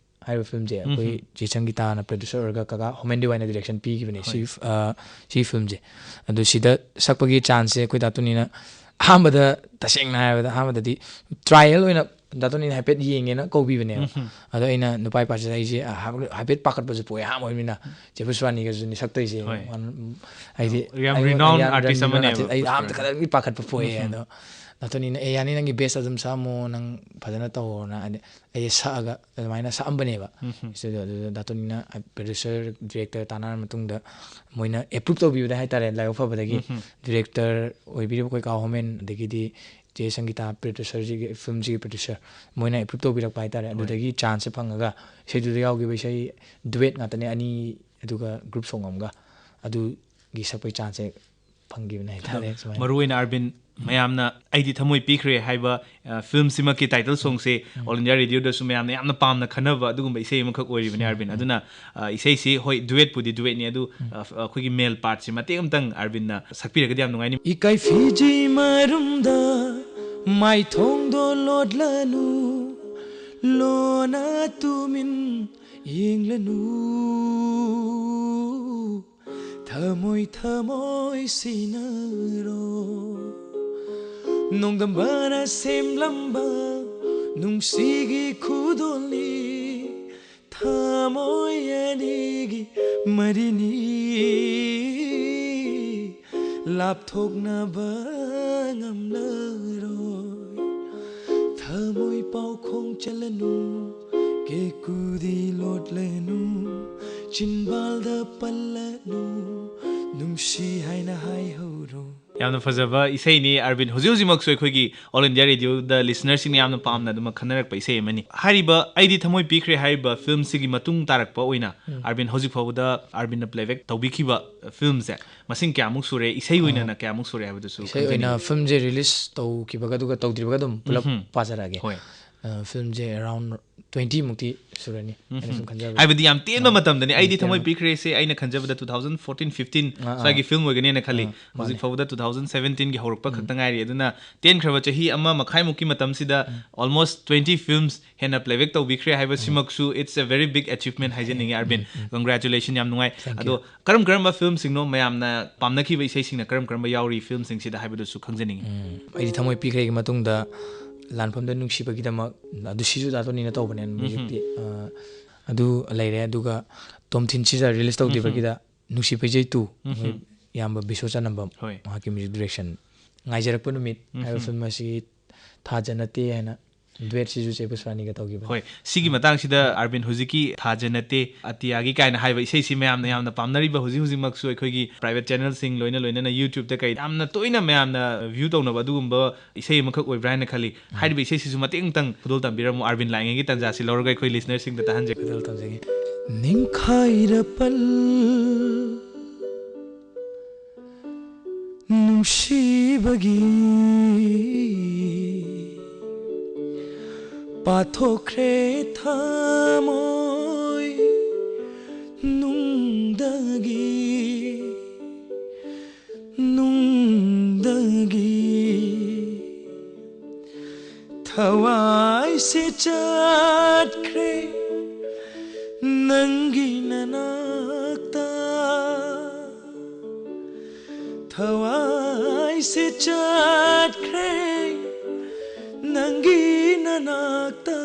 ꯍꯥꯏꯔꯤꯕ ꯐꯤꯂꯝꯁꯦ ꯑꯩꯈꯣꯏ ꯆꯦ ꯁꯪꯒꯤꯇꯥꯅ ꯄ꯭ꯔꯣꯗ꯭ꯌꯨꯁꯔ ꯑꯣꯏꯔꯒ ꯀꯀꯥ ꯍꯣꯃꯦꯟ ꯗꯤꯋꯥꯏꯅ ꯗꯤꯔꯦꯛꯁꯟ ꯄꯤꯈꯤꯕꯅꯦ꯫ ꯁꯤ ꯍꯣꯏ꯫ ꯑ, ꯁꯤ ꯐꯤꯂꯝꯁꯦ꯫ ꯑꯗꯨ ꯁꯤꯗ ꯁꯛꯄꯒꯤ ꯆꯥꯟꯁꯁꯦ ꯑꯩꯈꯣꯏ ꯗꯥꯇꯣꯅꯤꯅ ꯑꯍꯥꯟꯕꯗ, ꯇꯁꯦꯡꯅ ꯍꯥꯏꯔꯕꯗ, ꯑꯍꯥꯟꯕꯗꯗꯤ ꯇ꯭ꯔꯥꯏꯌꯦꯜ ꯑꯣꯏꯅ ꯗꯥꯇꯣꯅꯤꯅ ꯍꯥꯏꯐꯦꯠ ꯌꯦꯡꯒꯦꯅ ꯀꯧꯕꯤꯕꯅꯦꯕ꯫ ꯑꯗꯣ ꯑꯩꯅ ꯅꯨꯄꯥ ꯄꯥꯔꯁꯦ ꯑꯩꯁꯦ ꯍꯥꯏꯐꯦꯠ ꯄꯥꯈꯠꯄꯁꯨ ꯄꯣꯛꯑꯦ, ꯑꯍꯥꯟꯕ ꯑꯣꯏꯕꯅꯤꯅ꯫ ꯆꯦ ꯄꯨꯁꯄꯥꯅꯤꯒꯁꯨ ꯁꯛꯇꯣꯏꯁꯦ꯫ ꯍꯣꯏ꯫ ꯃꯥꯅ, ꯎꯝ, ꯍꯥꯏꯗꯤ ꯌꯥꯝ ꯑꯩꯉꯣꯟꯗ renowned ꯌꯥꯝ artist renowned ꯑꯃꯅꯦꯕ artist, ꯑꯩ ꯑꯍꯥꯟꯕꯗ ꯄꯨꯁꯄꯥꯅꯤ꯫ ꯈꯇꯪꯗꯤ ꯄꯥꯈꯠꯄ ꯄꯣꯛꯑꯦ꯫ ꯑꯗꯣ ꯗꯥꯇꯣꯅꯤꯅ, "ꯑꯦ, ꯌꯥꯅꯤ, ꯅꯪꯒꯤ ꯕꯦꯁ ꯑꯗꯨꯝ ꯁꯛꯑꯝꯃꯣ, ꯅꯪ ꯐꯖꯅ ꯇꯧꯔꯣꯅ", ꯍꯥꯏꯗꯤ ꯑꯩꯁꯦ ꯁꯛꯑꯒ ꯑꯗꯨꯃꯥꯏꯅ ꯁꯛꯑꯝꯕꯅꯦꯕ꯫ ꯁ꯭ꯇꯨꯗꯤꯑꯣ ꯑꯗꯨꯗ ꯗꯥꯇꯣꯅꯤꯅ ꯄ꯭ꯔꯣꯗ꯭ꯌꯨꯁꯔ, ꯗꯤꯔꯦꯛꯇꯔ ꯇꯥꯟꯅꯔ ꯃꯇꯨꯡꯗ ꯃꯣꯏꯅ ꯑꯦꯄ꯭ꯔꯨꯞ ꯇꯧꯕꯤꯕꯗ ꯍꯥꯏꯇꯥꯔꯦ, ꯂꯥꯏꯕꯛ ꯐꯕꯗꯒꯤ ꯗꯤꯔꯦꯛꯇꯔ ꯑꯣꯏꯕꯤꯔꯤꯕ ꯑꯩꯈꯣꯏ ꯀꯥ ꯍꯣꯃꯦꯟ, ꯑꯗꯒꯤꯗꯤ ꯆꯦ ꯁꯪꯒꯤꯇꯥ, ꯄ꯭ꯔꯣꯗ꯭ꯌꯨꯁꯔꯁꯤꯒꯤ, ꯐꯤꯂꯝꯁꯤꯒꯤ ꯄ꯭ꯔꯣꯗ꯭ꯌꯨꯁꯔ, ꯃꯣꯏꯅ ꯑꯦꯄ꯭ꯔꯨꯞ ꯇꯧꯕꯤꯔꯛꯄ ꯍꯥꯏꯇꯥꯔꯦ꯫ ꯍꯣꯏ꯫ ꯑꯗꯨꯗꯒꯤ ꯆꯥꯟꯁꯁꯦ ꯐꯪꯉꯒ ꯏꯁꯩꯗꯨꯗ ꯌꯥꯎꯈꯤꯕ ꯏꯁꯩ ꯗꯨꯋꯦꯠ ꯉꯥꯛꯇꯅꯦ, ꯑꯅꯤ, ꯑꯗꯨꯒ ꯒ꯭ꯔꯨꯞ ꯁꯣꯡ ꯑꯃꯒ, ꯑꯗꯨꯒꯤ ꯁꯛꯄꯒꯤ ꯆꯥꯟꯁꯁꯦ ꯐꯪꯈꯤꯕꯅꯦ ꯍꯥꯏꯇꯥꯔꯦ꯫ ꯑꯗꯣ ꯁꯨꯃꯥꯏꯅ꯫ ꯃꯔꯨꯑꯣꯏꯅ ꯑꯥꯔꯕꯤꯟ, ꯃꯌꯥꯝꯅ "ꯑꯩꯗꯤ ꯊꯃꯣꯏ ꯄꯤꯈ꯭ꯔꯦ" ꯍꯥꯏꯕ, ꯑ, ꯐꯤꯂꯝꯁꯤꯃꯛꯀꯤ ꯇꯥꯏꯇꯜ ꯁꯣꯡꯁꯦ ꯑꯣꯜ ꯏꯟꯗꯤꯌꯥ ꯔꯦꯗꯤꯑꯣꯗꯁꯨ ꯃꯌꯥꯝꯅ ꯌꯥꯝꯅ ꯄꯥꯝꯅ ꯈꯟꯅꯕ ꯑꯗꯨꯒꯨꯝꯕ ꯏꯁꯩ ꯑꯃꯈꯛ ꯑꯣꯏꯔꯤꯕꯅꯤ, ꯑꯥꯔꯕꯤꯟ꯫ ꯑꯗꯨꯅ, ꯑ, ꯏꯁꯩꯁꯤ, ꯍꯣꯏ, ꯗꯨꯋꯦꯠꯄꯨꯗꯤ ꯗꯨꯋꯦꯠꯅꯤ, ꯑꯗꯨ, ꯑ, ꯑꯩꯈꯣꯏꯒꯤ ꯃꯦꯜ ꯄꯥꯔꯠꯁꯤ ꯃꯇꯦꯛ ꯑꯃꯇꯪ ꯑꯥꯔꯕꯤꯟꯅ ꯁꯛꯄꯤꯔꯒꯗꯤ ꯌꯥꯝ ꯅꯨꯡꯉꯥꯏꯅꯤ꯫ ꯏꯀꯥꯏ ꯐꯤꯖꯤ ꯃꯔꯨꯝꯗ ꯃꯥꯏꯊꯣꯡꯗꯣ ꯂꯣꯠꯂꯅꯨ, ꯂꯣꯟꯅ ꯇꯨꯃꯤꯟ ꯌꯦꯡꯂꯅꯨ, ꯊꯃꯣꯏ ꯊꯃꯣꯏ ꯁꯤꯟꯅꯔꯣ꯫ ꯅꯣꯡꯗꯝꯕꯅ ꯁꯦꯝꯂꯝꯕ ꯅꯨꯡꯁꯤꯒꯤ ꯈꯨꯗꯣꯜꯅꯤ, ꯊꯃꯣꯏ ꯑꯅꯤꯒꯤ ꯃꯔꯤꯅꯤ, ꯂꯥꯞꯊꯣꯛꯅꯕ ꯉꯝꯂꯔꯣꯏ꯫ ꯊꯃꯣꯏ ꯄꯥꯎꯈꯣꯡ ꯆꯜꯂꯅꯨ, ꯀꯦꯀꯨꯗꯤ ꯂꯣꯠꯂꯅꯨ, ꯆꯤꯟꯕꯥꯜꯗ ꯄꯜꯂꯅꯨ, ꯅꯨꯡꯁꯤ ꯍꯥꯏꯅ ꯍꯥꯏꯍꯧꯔꯣ꯫ ꯌꯥꯝꯅ ꯐꯖꯕ ꯏꯁꯩꯅꯤ ꯑꯔꯕꯤꯟ꯫ ꯍꯧꯖꯤꯛ ꯍꯧꯖꯤꯛꯃꯛꯁꯨ ꯑꯩꯈꯣꯏꯒꯤ All India Radioꯗ listenerꯁꯤꯡꯅ ꯌꯥꯝꯅ ꯄꯥꯝꯅ ꯑꯗꯨꯃꯛ ꯈꯟꯅꯔꯛꯄ ꯏꯁꯩ ꯑꯃꯅꯤ꯫ ꯍꯥꯏꯔꯤꯕ ꯑꯩꯗꯤ ꯊꯃꯣꯏ ꯄꯤꯈ꯭ꯔꯦ ꯍꯥꯏꯔꯤꯕ filmꯁꯤꯒꯤ ꯃꯇꯨꯡ ꯇꯥꯔꯛꯄ ꯑꯣꯏꯅ ꯑꯔꯕꯤꯟ ꯍꯧꯖꯤꯛ ꯐꯥꯎꯕꯗ ꯑꯔꯕꯤꯟꯅ playback ꯇꯧꯕꯤꯈꯤꯕ filmꯁꯦ ꯃꯁꯤꯡ ꯀꯌꯥꯃꯨꯛ ꯁꯨꯔꯦ, ꯏꯁꯩ ꯑꯣꯏꯅꯅ ꯀꯌꯥꯃꯨꯛ ꯁꯨꯔꯦ ꯍꯥꯏꯕꯗꯨꯁꯨ ꯏꯁꯩ ꯑꯣꯏꯅ ꯈꯪꯖꯅꯤꯡꯉꯤ꯫ Filmꯁꯦ release ꯇꯧꯈꯤꯕꯒ ꯑꯗꯨꯒ ꯇꯧꯗ꯭ꯔꯤꯕꯒ ꯑꯗꯨꯝ ꯄꯨꯂꯞ ꯄꯥꯖꯔꯛꯑꯒꯦ꯫ ꯍꯣꯏ꯫ ꯑ, filmꯁꯦ around twenty ꯃꯨꯛꯇꯤ ꯁꯨꯔꯅꯤ, ꯑꯩꯅ ꯁꯨꯝ ꯈꯟꯖꯕꯗ꯫ ꯍꯥꯏꯕꯗꯤ ꯌꯥꯝ ꯇꯦꯟꯕ ꯃꯇꯝꯗꯅꯤ꯫ ꯑꯩꯗꯤ ꯊꯃꯣꯏ ꯄꯤꯈ꯭ꯔꯦꯁꯦ ꯑꯩꯅ ꯈꯟꯖꯕꯗ two thousand fourteen fifteen ꯁ꯭ꯋꯥꯏꯒꯤ film ꯑꯣꯏꯒꯅꯦꯅ ꯈꯜꯂꯤ꯫ ꯍꯧꯖꯤꯛ ꯐꯥꯎꯕꯗ two thousand seventeenꯒꯤ ꯍꯧꯔꯛꯄ ꯈꯛꯇ ꯉꯥꯏꯔꯤ꯫ ꯑꯗꯨꯅ ꯇꯦꯟꯈ꯭ꯔꯕ ꯆꯍꯤ ꯑꯃ ꯃꯈꯥꯏꯃꯨꯛꯀꯤ ꯃꯇꯝꯁꯤꯗ almost twenty films ꯍꯦꯟꯅ playback ꯇꯧꯕꯤꯈ꯭ꯔꯦ ꯍꯥꯏꯕꯁꯤꯃꯛꯁꯨ it's a very big achievement ꯍꯥꯏꯖꯅꯤꯡꯉꯤ ꯑꯔꯕꯤꯟ꯫ Congratulation, ꯌꯥꯝ ꯅꯨꯡꯉꯥꯏ꯫ ꯑꯗꯣ ꯀꯔꯝ ꯀꯔꯝꯕ filmꯁꯤꯡꯅꯣ ꯃꯌꯥꯝꯅ ꯄꯥꯝꯅꯈꯤꯕ ꯏꯁꯩꯁꯤꯡꯅ ꯀꯔꯝ ꯀꯔꯝꯕ ꯌꯥꯎꯔꯤ filmꯁꯤꯡꯁꯤꯗ ꯍꯥꯏꯕꯗꯨꯁꯨ ꯈꯪꯖꯅꯤꯡꯉꯤ꯫ ꯎꯝ, ꯑꯩꯗꯤ ꯊꯃꯣꯏ ꯄꯤꯈ꯭ꯔꯦꯒꯤ ꯃꯇꯨꯡꯗ ꯂꯥꯟꯐꯝꯗ ꯅꯨꯡꯁꯤꯕꯒꯤꯗꯃꯛ, ꯑꯗꯨ ꯁꯤꯖꯨ ꯗꯥꯇꯣꯅꯤꯅ ꯇꯧꯕꯅꯦ musicꯇꯤ꯫ ꯑ, ꯑꯗꯨ ꯂꯩꯔꯦ꯫ ꯑꯗꯨꯒ ꯇꯣꯝꯊꯤꯟ ꯁꯤꯖ release ꯇꯧꯗ꯭ꯔꯤꯕꯒꯤꯗ ꯅꯨꯡꯁꯤ ꯄꯩꯖꯩ two, ꯃꯣꯏ ꯏꯌꯥꯝꯕ ꯕꯤꯁꯣ ꯆꯅꯝꯕꯝ, ꯍꯣꯏ꯫ ꯃꯍꯥꯛꯀꯤ music direction꯫ ꯉꯥꯏꯖꯔꯛꯄ ꯅꯨꯃꯤꯠ ꯍꯥꯏꯕ film ꯑꯁꯤ ꯊꯥꯖ ꯅꯠꯇꯦ ꯍꯥꯏꯅ duetꯁꯤꯁꯨ ꯆꯦ ꯄꯨꯁꯄꯥꯅꯤꯒ ꯇꯧꯈꯤꯕꯅꯤ꯫ ꯍꯣꯏ, ꯁꯤꯒꯤ ꯃꯇꯥꯡꯁꯤꯗ ꯑꯔꯕꯤꯟ ꯍꯧꯖꯤꯛꯀꯤ ꯊꯥꯖ ꯅꯠꯇꯦ ꯑꯇꯤꯌꯥꯒꯤ ꯀꯥꯏꯅ ꯍꯥꯏꯕ ꯏꯁꯩꯁꯤ ꯃꯌꯥꯝꯅ ꯌꯥꯝꯅ ꯄꯥꯝꯅꯔꯤꯕ ꯍꯧꯖꯤꯛ ꯍꯧꯖꯤꯛꯃꯛꯁꯨ ꯑꯩꯈꯣꯏꯒꯤ private channelꯁꯤꯡ ꯂꯣꯏꯅ ꯂꯣꯏꯅꯅ YouTubeꯇ ꯀꯩ ꯌꯥꯝꯅ ꯇꯣꯏꯅ ꯃꯌꯥꯝꯅ view ꯇꯧꯅꯕ ꯑꯗꯨꯒꯨꯝꯕ ꯏꯁꯩ ꯑꯃꯈꯛ ꯑꯣꯏꯕ꯭ꯔꯥ ꯍꯥꯏꯅ ꯈꯜꯂꯤ꯫ ꯍꯥꯏꯔꯤꯕ ꯏꯁꯩꯁꯤꯁꯨ ꯃꯇꯦꯛ ꯑꯃꯇꯪ ꯈꯨꯗꯣꯜ ꯇꯝꯕꯤꯔꯝꯃꯨ꯫ ꯑꯥꯔꯕꯤꯟ ꯂꯥꯛꯏꯉꯩꯒꯤ ꯇꯥꯟꯖꯥꯁꯤ ꯂꯧꯔꯒ ꯑꯩꯈꯣꯏ listenerꯁꯤꯡꯗ ꯇꯥꯍꯟꯖꯒꯦ꯫ ꯈꯨꯗꯣꯜ ꯇꯝꯖꯒꯦ꯫ ꯅꯤꯡꯈꯥꯏꯔ ꯄꯜ ꯅꯨꯡꯁꯤꯕꯒꯤ ꯄꯥꯊꯣꯛꯈ꯭ꯔꯦ ꯊꯃꯣꯏ ꯅꯨꯡꯗꯒꯤ, ꯅꯨꯡꯗꯒꯤ꯫ ꯊꯋꯥꯏꯁꯦ ꯆꯠꯈ꯭ꯔꯦ ꯅꯪꯒꯤ ꯅꯅꯥꯛꯇ, ꯊꯋꯥꯏ ꯁꯤ ꯆꯠꯈ꯭ꯔꯦ ꯅꯪꯒꯤ ꯅꯅꯥꯛꯇ꯫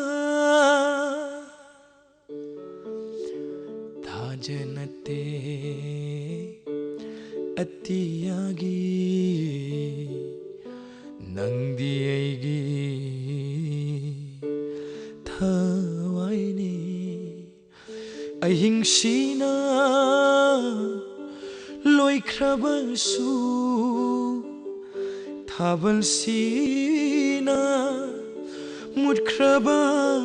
ꯊꯥꯖꯅꯠꯇꯦ ꯑꯇꯤꯌꯥꯒꯤ, ꯅꯪꯗꯤ ꯑꯩꯒꯤ ꯊꯋꯥꯏꯅꯤ꯫ ꯑꯍꯤꯡꯁꯤꯅ ꯂꯣꯏꯈ꯭ꯔꯕꯁꯨ, ꯊꯥꯕꯜꯁꯤꯅ ꯃꯨꯠꯈ꯭ꯔꯕꯁꯨ,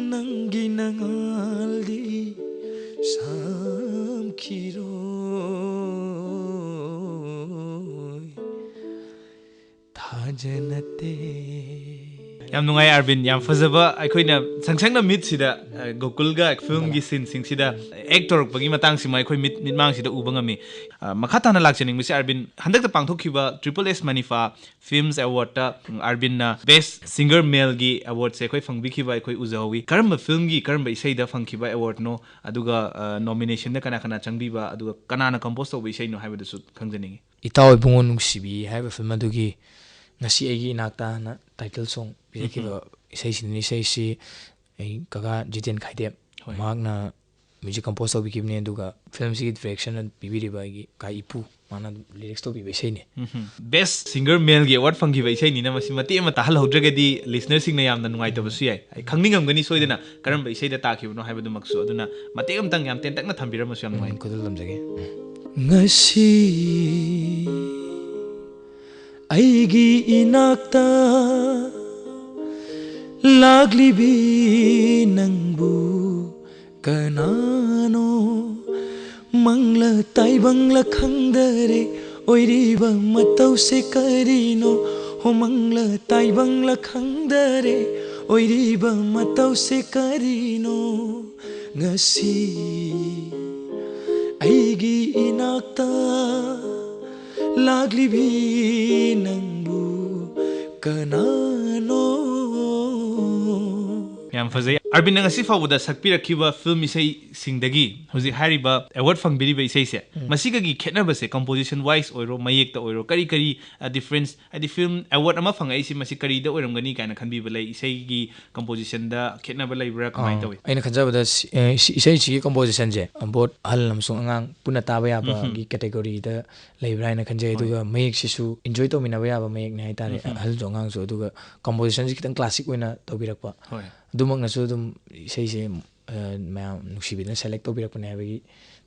ꯅꯪꯒꯤ ꯅꯉꯥꯜꯗꯤ ꯁꯝꯈꯤꯔꯣꯏ꯫ ꯊꯥꯖꯅꯠꯇꯦ꯫ ꯌꯥꯝ ꯅꯨꯡꯉꯥꯏ ꯑꯔꯕꯤꯟ, ꯌꯥꯝ ꯐꯖꯕ꯫ ꯑꯩꯈꯣꯏꯅ ꯁꯪꯁꯪꯅ ꯃꯤꯠꯁꯤꯗ, ꯑ, ꯒꯣꯀꯨꯜꯒ ꯐꯤꯂꯝꯒꯤ ꯁꯤꯟꯁꯤꯡꯁꯤꯗ ꯑꯦꯛ ꯇꯧꯔꯛꯄꯒꯤ ꯃꯇꯥꯡꯁꯤꯃ ꯑꯩꯈꯣꯏ ꯃꯤꯠ, ꯃꯤꯠꯃꯥꯡꯁꯤꯗ ꯎꯕ ꯉꯝꯃꯤ꯫ ꯑ, ꯃꯈꯥ ꯇꯥꯅ ꯂꯥꯛꯆꯅꯤꯡꯕꯁꯤ ꯑꯔꯕꯤꯟ, ꯍꯟꯗꯛꯇ ꯄꯥꯡꯊꯣꯛꯈꯤꯕ ꯇ꯭ꯔꯤꯄꯜ ꯑꯦꯁ ꯃꯅꯤꯐꯥ ꯐꯤꯜꯝꯁ ꯑꯦꯋꯥꯔꯗꯇ, ꯎꯝ, ꯑꯔꯕꯤꯟꯅ ꯕꯦꯁ ꯁꯤꯡꯒꯔ ꯃꯦꯜꯒꯤ ꯑꯦꯋꯥꯔꯗꯁꯦ ꯑꯩꯈꯣꯏ ꯐꯪꯕꯤꯈꯤꯕ ꯑꯩꯈꯣꯏ ꯎꯖꯍꯧꯋꯤ꯫ ꯀꯔꯝꯕ ꯐꯤꯂꯝꯒꯤ, ꯀꯔꯝꯕ ꯏꯁꯩꯗ ꯐꯪꯈꯤꯕ ꯑꯦꯋꯥꯔꯗꯅꯣ, ꯑꯗꯨꯒ, ꯑ, ꯅꯣꯃꯤꯅꯦꯁꯟꯗ ꯀꯅꯥ ꯀꯅꯥ ꯆꯪꯕꯤꯕ, ꯑꯗꯨꯒ ꯀꯅꯥꯅ ꯀꯝꯄꯣꯁ ꯇꯧꯕ ꯏꯁꯩꯅꯣ ꯍꯥꯏꯕꯗꯨꯁꯨ ꯈꯪꯖꯅꯤꯡꯉꯤ꯫ ꯏꯇꯥꯎ ꯏꯕꯨꯡꯉꯣ ꯅꯨꯡꯁꯤꯕꯤ ꯍꯥꯏꯔꯤꯕ ꯐꯤꯂꯝ ꯑꯗꯨꯒꯤ ꯉꯁꯤ ꯑꯩꯒꯤ ꯏꯅꯥꯛꯇ ꯍꯥꯏꯅ ꯇꯥꯏꯇꯜ ꯁꯣꯡ ꯄꯤꯔꯛꯈꯤꯕ ꯏꯁꯩꯁꯤꯅꯤ꯫ ꯏꯁꯩꯁꯤ ꯑꯩ ꯀꯀꯥ ꯖꯤꯇꯦꯟ ꯈꯥꯏꯗꯦꯞ, ꯍꯣꯏ꯫ ꯃꯍꯥꯛꯅ ꯃ꯭ꯌꯨꯖꯤꯛ ꯀꯝꯄꯣꯁ ꯇꯧꯕꯤꯈꯤꯕꯅꯤ, ꯑꯗꯨꯒ ꯐꯤꯂꯝꯁꯤꯒꯤ ꯗꯤꯔꯦꯛꯁꯟ ꯄꯤꯕꯤꯔꯤꯕ ꯑꯩꯒꯤ ꯀꯥ ꯏꯄꯨ, ꯃꯥꯅ ꯂꯤꯔꯤꯛꯁ ꯇꯧꯕꯤꯕ ꯏꯁꯩꯅꯤ꯫ ꯕꯦꯁ ꯁꯤꯡꯒꯔ ꯃꯦꯜꯒꯤ ꯑꯦꯋꯥꯔꯗ ꯐꯪꯈꯤꯕ ꯏꯁꯩꯅꯤꯅ ꯃꯁꯤ ꯃꯇꯦꯛ ꯑꯃ ꯇꯥꯍꯜꯍꯧꯗ꯭ꯔꯒꯗꯤ ꯂꯤꯁꯅꯔꯁꯤꯡꯅ ꯌꯥꯝꯅ ꯅꯨꯡꯉꯥꯏꯇꯕꯁꯨ ꯌꯥꯏ꯫ ꯑꯩ ꯈꯪꯅꯤꯡꯉꯝꯒꯅꯤ ꯁꯣꯏꯗꯅ ꯀꯔꯝꯕ ꯏꯁꯩꯗ ꯇꯥꯈꯤꯕꯅꯣ ꯍꯥꯏꯕꯗꯨꯃꯛꯁꯨ꯫ ꯑꯗꯨꯅ ꯃꯇꯦꯛ ꯑꯃꯇꯪ ꯌꯥꯝ ꯇꯦꯟꯇꯛꯅ ꯊꯝꯕꯤꯔꯝꯃꯁꯨ ꯌꯥꯝ ꯎꯝ, ꯅꯨꯡꯉꯥꯏꯅꯤ꯫ ꯈꯨꯗꯣꯜ ꯇꯝꯖꯒꯦ꯫ ꯎꯝ꯫ ꯉꯁꯤ ꯑꯩꯒꯤ ꯏꯅꯥꯛꯇ ꯂꯥꯛꯂꯤꯕꯤ ꯅꯪꯕꯨ ꯀꯅꯥꯅꯣ? ꯃꯪꯂ ꯇꯥꯏꯕꯪꯂ ꯈꯪꯗꯔꯦ, ꯑꯣꯏꯔꯤꯕ ꯃꯇꯧꯁꯦ ꯀꯔꯤꯅꯣ? ꯍꯣ, ꯃꯪꯂ ꯇꯥꯏꯕꯪꯂ ꯈꯪꯗꯔꯦ, ꯑꯣꯏꯔꯤꯕ ꯃꯇꯧꯁꯦ ꯀꯔꯤꯅꯣ? ꯉꯁꯤ ꯑꯩꯒꯤ ꯏꯅꯥꯛꯇ ꯂꯥꯛꯂꯤꯕꯤ ꯅꯪꯕꯨ ꯀꯅꯥꯅꯣ? ꯌꯥꯝ ꯐꯖꯩ꯫ ꯑꯔꯕꯤꯟꯅ ꯉꯁꯤ ꯐꯥꯎꯕꯗ ꯁꯛꯄꯤꯔꯛꯈꯤꯕ ꯐꯤꯂꯝ ꯏꯁꯩꯁꯤꯡꯗꯒꯤ ꯍꯧꯖꯤꯛ ꯍꯥꯏꯔꯤꯕ ꯑꯦꯋꯥꯔꯗ ꯐꯪꯕꯤꯔꯤꯕ ꯏꯁꯩꯁꯦ, ꯎꯝ꯫ ꯃꯁꯤꯒꯒꯤ ꯈꯦꯠꯅꯕꯁꯦ, ꯀꯝꯄꯣꯖꯤꯁꯟ ꯋꯥꯏꯁ ꯑꯣꯏꯔꯣ, ꯃꯌꯦꯛꯇ ꯑꯣꯏꯔꯣ, ꯀꯔꯤ ꯀꯔꯤ, ꯑ, ꯗꯤꯐ꯭ꯔꯦꯟꯁ, ꯍꯥꯏꯗꯤ ꯐꯤꯂꯝ ꯑꯦꯋꯥꯔꯗ ꯑꯃ ꯐꯪꯉꯛꯏꯁꯤ ꯃꯁꯤ ꯀꯔꯤꯗ ꯑꯣꯏꯔꯝꯒꯅꯤ ꯀꯥꯏꯅ ꯈꯟꯕꯤꯕ ꯂꯩ? ꯏꯁꯩꯒꯤ ꯀꯝꯄꯣꯖꯤꯁꯟꯗ ꯈꯦꯠꯅꯕ ꯂꯩꯕ꯭ꯔꯥ? ꯀꯃꯥꯏꯅ ꯑꯥ, ꯇꯧꯏ? ꯑꯩꯅ ꯈꯟꯖꯕꯗ ꯁꯤ-, ꯑ, ꯁꯤ-, ꯏꯁꯩꯁꯤꯒꯤ ꯀꯝꯄꯣꯖꯤꯁꯟꯁꯦ both ꯑꯍꯜ ꯑꯃꯁꯨꯡ ꯑꯉꯥꯡ ꯄꯨꯟꯅ ꯇꯥꯕ ꯌꯥꯕꯒꯤ ꯎꯝ꯫ ꯀꯦꯇꯦꯒꯣꯔꯤꯗ ꯂꯩꯕ꯭ꯔꯥ ꯍꯥꯏꯅ ꯈꯟꯖꯩ꯫ ꯍꯣꯏ꯫ ꯑꯗꯨꯒ ꯃꯌꯦꯛꯁꯤꯁꯨ ꯏꯟꯖꯣꯏ ꯇꯧꯃꯤꯟꯅꯕ ꯌꯥꯕ ꯃꯌꯦꯛꯅꯦ ꯍꯥꯏꯇꯥꯔꯦ, ꯎꯝ꯫ ꯑꯍꯜꯁꯨ ꯑꯉꯥꯡꯁꯨ꯫ ꯑꯗꯨꯒ ꯀꯝꯄꯣꯖꯤꯁꯟꯁꯤ ꯈꯤꯇꯪ ꯀ꯭ꯂꯥꯁꯤꯛ ꯑꯣꯏꯅ ꯇꯧꯕꯤꯔꯛꯄ꯫ ꯍꯣꯏ꯫ ꯑꯗꯨꯃꯛꯅꯁꯨ ꯑꯗꯨꯝ ꯏꯁꯩꯁꯦ, ꯑ, ꯃꯌꯥꯝ ꯅꯨꯡꯁꯤꯕꯤꯗꯨꯅ ꯁꯦꯂꯦꯛ ꯇꯧꯕꯤꯔꯛꯄꯅꯦ ꯍꯥꯏꯕꯒꯤ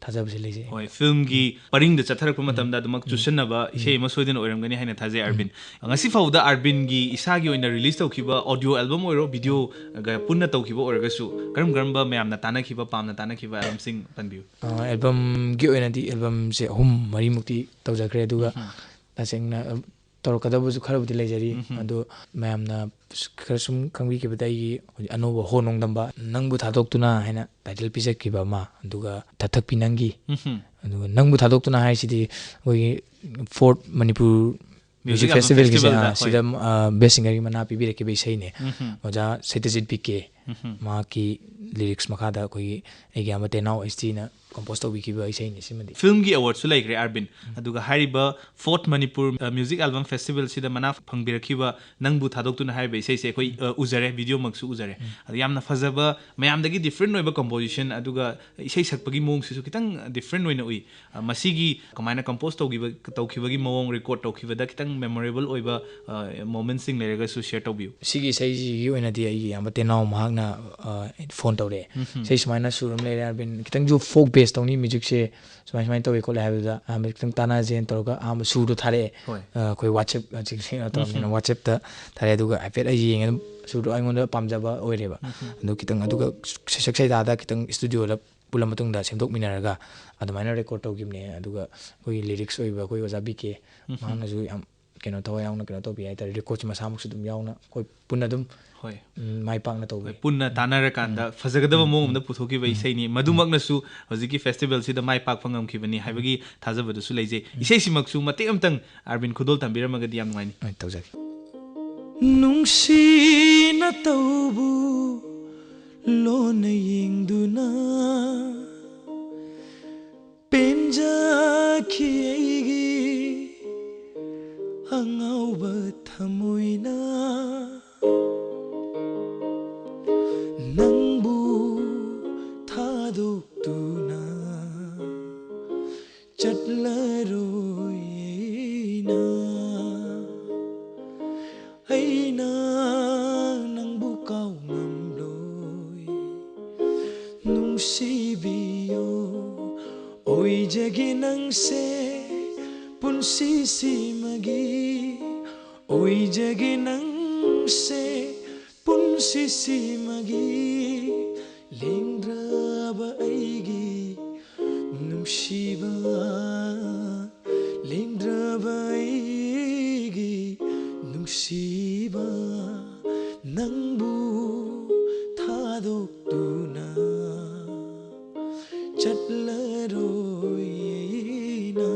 ꯊꯥꯖꯕꯁꯦ ꯂꯩꯖꯩ꯫ ꯍꯣꯏ, ꯐꯤꯂꯝꯒꯤ ꯄꯔꯤꯡꯗ ꯆꯠꯊꯔꯛꯄ ꯎꯝ꯫ ꯃꯇꯝꯗ ꯑꯗꯨꯃꯛ ꯎꯝ꯫ ꯆꯨꯁꯟꯅꯕ ꯎꯝ꯫ ꯏꯁꯩ ꯑꯃ ꯁꯣꯏꯗꯅ ꯑꯣꯏꯔꯝꯒꯅꯤ ꯍꯥꯏꯅ ꯊꯥꯖꯩ, ꯎꯝ꯫ ꯑꯔꯕꯤꯟ꯫ ꯉꯁꯤ ꯐꯥꯎꯕꯗ ꯑꯔꯕꯤꯟꯒꯤ ꯏꯁꯥꯒꯤ ꯑꯣꯏꯅ ꯔꯤꯂꯤꯁ ꯇꯧꯈꯤꯕ ꯑꯣꯗꯤꯑꯣ ꯑꯦꯜꯕꯝ ꯑꯣꯏꯔꯣ, ꯚꯤꯗꯤꯑꯣꯒ ꯄꯨꯟꯅ ꯇꯧꯈꯤꯕ ꯑꯣꯏꯔꯒꯁꯨ, ꯀꯔꯝ ꯀꯔꯝꯕ ꯃꯌꯥꯝꯅ ꯇꯥꯟꯅꯈꯤꯕ, ꯄꯥꯝꯅ ꯇꯥꯟꯅꯈꯤꯕ ꯑꯦꯜꯕꯝꯁꯤꯡ ꯄꯟꯕꯤꯌꯨ? ꯑ, ꯑꯦꯜꯕꯝꯒꯤ ꯑꯣꯏꯅꯗꯤ ꯑꯦꯜꯕꯝꯁꯦ ꯑꯍꯨꯝ ꯃꯔꯤꯃꯨꯛꯇꯤ ꯇꯧꯖꯈ꯭ꯔꯦ, ꯑꯗꯨꯒ ꯎꯝ꯫ ꯇꯁꯦꯡꯅ, ꯑ, ꯇꯧꯔꯛꯀꯗꯕꯁꯨ ꯈꯔꯕꯨꯗꯤ ꯂꯩꯖꯔꯤ꯫ ꯎꯝ꯫ ꯑꯗꯣ ꯃꯌꯥꯝꯅ ꯈꯔ ꯁꯨꯝ ꯈꯪꯕꯤꯈꯤꯕꯗ ꯑꯩꯒꯤ ꯍꯧꯖꯤꯛ ꯑꯅꯧꯕ ꯍꯣ ꯅꯣꯡꯗꯝꯕ, ꯅꯪꯕꯨ ꯊꯥꯗꯣꯛꯇꯨꯅ ꯍꯥꯏꯅ ꯇꯥꯏꯇꯜ ꯄꯤꯖꯈꯤꯕ ꯑꯃ, ꯑꯗꯨꯒ ꯊꯛꯊꯛꯄꯤ ꯅꯪꯒꯤ, ꯎꯝ꯫ ꯑꯗꯨꯒ ꯅꯪꯕꯨ ꯊꯥꯗꯣꯛꯇꯨꯅ ꯍꯥꯏꯁꯤꯗꯤ ꯑꯩꯈꯣꯏꯒꯤ fourth Manipur music music album ꯐꯦꯁꯇꯤꯚꯦꯜꯒꯤꯁꯦ, ꯐꯦꯁꯇꯤꯚꯦꯜꯗ, ꯑꯥ, ꯍꯣꯏ꯫ ꯁꯤꯗ, ꯑꯥ, ꯕꯦꯁ ꯁꯤꯡꯒꯔꯒꯤ ꯃꯅꯥ ꯄꯤꯕꯤꯔꯛꯈꯤꯕ ꯏꯁꯩꯅꯦ꯫ ꯎꯝ꯫ ꯑꯣꯖꯥ ꯁꯇ꯭ꯌꯖꯤꯠ ꯕꯤ ꯀꯦ꯫ ꯎꯝ꯫ ꯃꯍꯥꯛꯀꯤ ꯂꯤꯔꯤꯛꯁ ꯃꯈꯥꯗ ꯑꯩꯈꯣꯏꯒꯤ ꯑꯩꯒꯤ ꯏꯌꯥꯝꯕ ꯇꯦꯅꯥꯎ ꯑꯩꯁ ꯇꯤꯅ ꯀꯝꯄꯣꯁ ꯇꯧꯕꯤꯈꯤꯕ ꯏꯁꯩꯅꯤ ꯁꯤꯃꯗꯤ꯫ ꯐꯤꯜꯝꯒꯤ ꯑꯦꯋꯥꯔꯗꯁꯨ ꯂꯩꯈ꯭ꯔꯦ, ꯑꯥꯔꯕꯤꯟ꯫ ꯎꯝ꯫ ꯑꯗꯨꯒ ꯍꯥꯏꯔꯤꯕ ꯐꯣꯔꯠ ꯃꯅꯤꯄꯨꯔ, ꯑ, ꯃ꯭ꯌꯨꯖꯤꯛ ꯑꯦꯜꯕꯝ ꯐꯦꯁꯇꯤꯚꯦꯜꯁꯤꯗ ꯃꯅꯥ ꯐꯪꯕꯤꯔꯛꯈꯤꯕ ꯅꯪꯕꯨ ꯊꯥꯗꯣꯛꯇꯨꯅ ꯍꯥꯏꯔꯤꯕ ꯏꯁꯩꯁꯦ ꯑꯩꯈꯣꯏ, ꯎꯝ꯫ ꯑ, ꯎꯖꯔꯦ, ꯚꯤꯗꯤꯑꯣꯃꯛꯁꯨ ꯎꯖꯔꯦ꯫ ꯎꯝ꯫ ꯑꯗ ꯌꯥꯝꯅ ꯐꯖꯕ, ꯃꯌꯥꯝꯗꯒꯤ ꯗꯤꯐ꯭ꯔꯦꯟ ꯑꯣꯏꯕ ꯀꯝꯄꯣꯖꯤꯁꯟ, ꯑꯗꯨꯒ ꯏꯁꯩ ꯁꯛꯄꯒꯤ ꯃꯑꯣꯡꯁꯤꯁꯨ ꯈꯤꯇꯪ ꯗꯤꯐ꯭ꯔꯦꯟ ꯑꯣꯏꯅ ꯎꯏ꯫ ꯑ, ꯃꯁꯤꯒꯤ ꯀꯃꯥꯏꯅ ꯀꯝꯄꯣꯁ ꯇꯧꯈꯤꯕ, ꯇꯧꯈꯤꯕꯒꯤ ꯃꯑꯣꯡ, ꯔꯦꯀꯣꯔꯗ ꯇꯧꯈꯤꯕꯗ ꯈꯤꯇꯪ ꯃꯦꯃꯣꯔꯦꯕꯜ ꯑꯣꯏꯕ, ꯑ, ꯃꯣꯃꯦꯟꯠꯁꯤꯡ ꯂꯩꯔꯒꯁꯨ ꯁꯤꯌꯔ ꯇꯧꯕꯤꯌꯨ꯫ ꯁꯤꯒꯤ ꯏꯁꯩꯁꯤꯒꯤ ꯑꯣꯏꯅꯗꯤ ꯑꯩꯒꯤ ꯏꯌꯥꯝꯕ ꯇꯦꯅꯥꯎ ꯃꯍꯥꯛꯅ, ꯑ, ꯐꯣꯟ ꯇꯧꯔꯛꯑꯦ꯫ ꯎꯝ꯫ "ꯏꯁꯩ ꯁꯨꯃꯥꯏꯅ ꯁꯨꯔ ꯑꯃ ꯂꯩꯔꯦ, ꯑꯥꯔꯕꯤꯟ, ꯈꯤꯇꯪꯁꯨ ꯐꯣꯛ ꯕꯦꯁ ꯇꯧꯅꯤ, ꯃ꯭ꯌꯨꯖꯤꯛꯁꯦ ꯁꯨꯃꯥꯏ ꯁꯨꯃꯥꯏꯅ ꯇꯧꯋꯦ ꯈꯣꯠꯂꯦ" ꯍꯥꯏꯕꯗꯨꯗ ꯑꯍꯥꯟꯕ ꯈꯤꯇꯪ ꯇꯥꯟꯅꯁꯦꯅ ꯇꯧꯔꯒ ꯑꯍꯥꯟꯕ ꯁꯨꯔꯗꯣ ꯊꯥꯔꯛꯑꯦ꯫ ꯍꯣꯏ꯫ ꯑ, ꯑꯩꯈꯣꯏ WhatsApp, ꯍꯧꯖꯤꯛ ꯀꯩꯅꯣ ꯇꯧꯔꯕꯅꯤꯅ ꯎꯝ꯫ WhatsApp-ꯇ ꯊꯥꯔꯛꯑꯦ꯫ ꯑꯗꯨꯒ ꯍꯥꯏꯐꯦꯠ ꯑꯩ ꯌꯦꯡꯉꯦ, ꯑꯗꯨꯝ ꯁꯨꯔꯗꯣ ꯑꯩꯉꯣꯟꯗ ꯄꯥꯝꯖꯕ ꯑꯣꯏꯔꯦꯕ꯫ ꯎꯝ꯫ ꯑꯗꯨ ꯈꯤꯇꯪ, ꯑꯗꯨꯒ ꯁꯩꯁꯛ ꯁꯩꯗꯥꯗ ꯈꯤꯇꯪ ꯁ꯭ꯇꯨꯗꯤꯑꯣꯗ ꯄꯨꯜꯂ ꯃꯇꯨꯡꯗ ꯁꯦꯝꯗꯣꯛꯃꯤꯟꯅꯔꯒ ꯑꯗꯨꯃꯥꯏꯅ ꯔꯦꯀꯣꯔꯗ ꯇꯧꯈꯤꯕꯅꯦ꯫ ꯑꯗꯨꯒ ꯑꯩꯈꯣꯏꯒꯤ ꯂꯤꯔꯤꯛꯁ ꯑꯣꯏꯕ ꯑꯩꯈꯣꯏ ꯑꯣꯖꯥ ꯕꯤ ꯀꯦ, ꯎꯝ꯫ ꯃꯍꯥꯛꯅꯁꯨ ꯌꯥꯝ ꯀꯩꯅꯣ, ꯊꯋꯥꯏ ꯌꯥꯎꯅ ꯀꯩꯅꯣ ꯇꯧꯕꯤ ꯍꯥꯏꯇꯥꯔꯦ, ꯔꯦꯀꯣꯔꯗꯁꯦ ꯃꯁꯥꯃꯛꯁꯨ ꯑꯗꯨꯝ ꯌꯥꯎꯅ ꯑꯩꯈꯣꯏ ꯄꯨꯟꯅ ꯑꯗꯨꯝ, ꯍꯣꯏ꯫ ꯎꯝ, ꯃꯥꯏ ꯄꯥꯛꯅ ꯇꯧꯕꯤ꯫ ꯍꯣꯏ, ꯄꯨꯟꯅ ꯎꯝ꯫ ꯇꯥꯟꯅꯔꯀꯥꯟꯗ ꯎꯝ꯫ ꯐꯖꯒꯗꯕ ꯎꯝ꯫ ꯃꯑꯣꯡ ꯑꯃꯗ ꯎꯝ꯫ ꯄꯨꯊꯣꯛꯈꯤꯕ ꯎꯝ꯫ ꯏꯁꯩꯅꯤ꯫ ꯃꯗꯨꯃꯛꯅꯁꯨ ꯍꯧꯖꯤꯛꯀꯤ ꯐꯦꯁꯇꯤꯚꯦꯜꯁꯤꯗ ꯃꯥꯏ ꯄꯥꯛꯄ ꯉꯝꯈꯤꯕꯅꯤ ꯍꯥꯏꯕꯒꯤ ꯊꯥꯖꯕꯗꯨꯁꯨ ꯂꯩꯖꯩ꯫ ꯎꯝ꯫ ꯏꯁꯩꯁꯤꯃꯛꯁꯨ ꯃꯇꯦꯛ ꯑꯃꯇꯪ ꯑꯥꯔꯕꯤꯟ ꯈꯨꯗꯣꯜ ꯇꯝꯕꯤꯔꯝꯃꯒꯗꯤ ꯌꯥꯝ ꯅꯨꯡꯉꯥꯏꯅꯤ꯫ ꯍꯣꯏ, ꯇꯧꯖꯒꯦ꯫ ꯅꯨꯡꯁꯤꯅ ꯇꯧꯕꯨ ꯂꯣꯟꯅ ꯌꯦꯡꯗꯨꯅ ꯄꯦꯟꯖꯈꯤ ꯑꯩꯒꯤ ꯑꯉꯥꯎꯕ ꯊꯃꯣꯏꯅ꯫ ꯅꯪꯕꯨ ꯊꯥꯗꯣꯛꯇꯨꯅ ꯆꯠꯂꯔꯣꯏ ꯑꯩꯅ꯫ ꯑꯩꯅ ꯅꯪꯕꯨ ꯀꯥꯎ ꯉꯝꯂꯣꯏ꯫ ꯅꯨꯡꯁꯤꯕꯤꯌꯨ, ꯑꯣꯏꯖꯒꯦ ꯅꯪꯁꯦ ꯄꯨꯟꯁꯤꯁꯤꯃꯒꯤ꯫ ꯑꯣꯏꯖꯒꯦ ꯅꯪꯁꯦ ꯄꯨꯟꯁꯤꯁꯤꯃꯒꯤ꯫ ꯂꯦꯡꯗ꯭ꯔꯕ ꯑꯩꯒꯤ ꯅꯨꯡꯁꯤꯕ, ꯂꯦꯡꯗ꯭ꯔꯕ ꯑꯩꯒꯤ ꯅꯨꯡꯁꯤꯕ, ꯅꯪꯕꯨ ꯊꯥꯗꯣꯛꯇꯨꯅ ꯆꯠꯂꯔꯣꯏ ꯑꯩꯅ꯫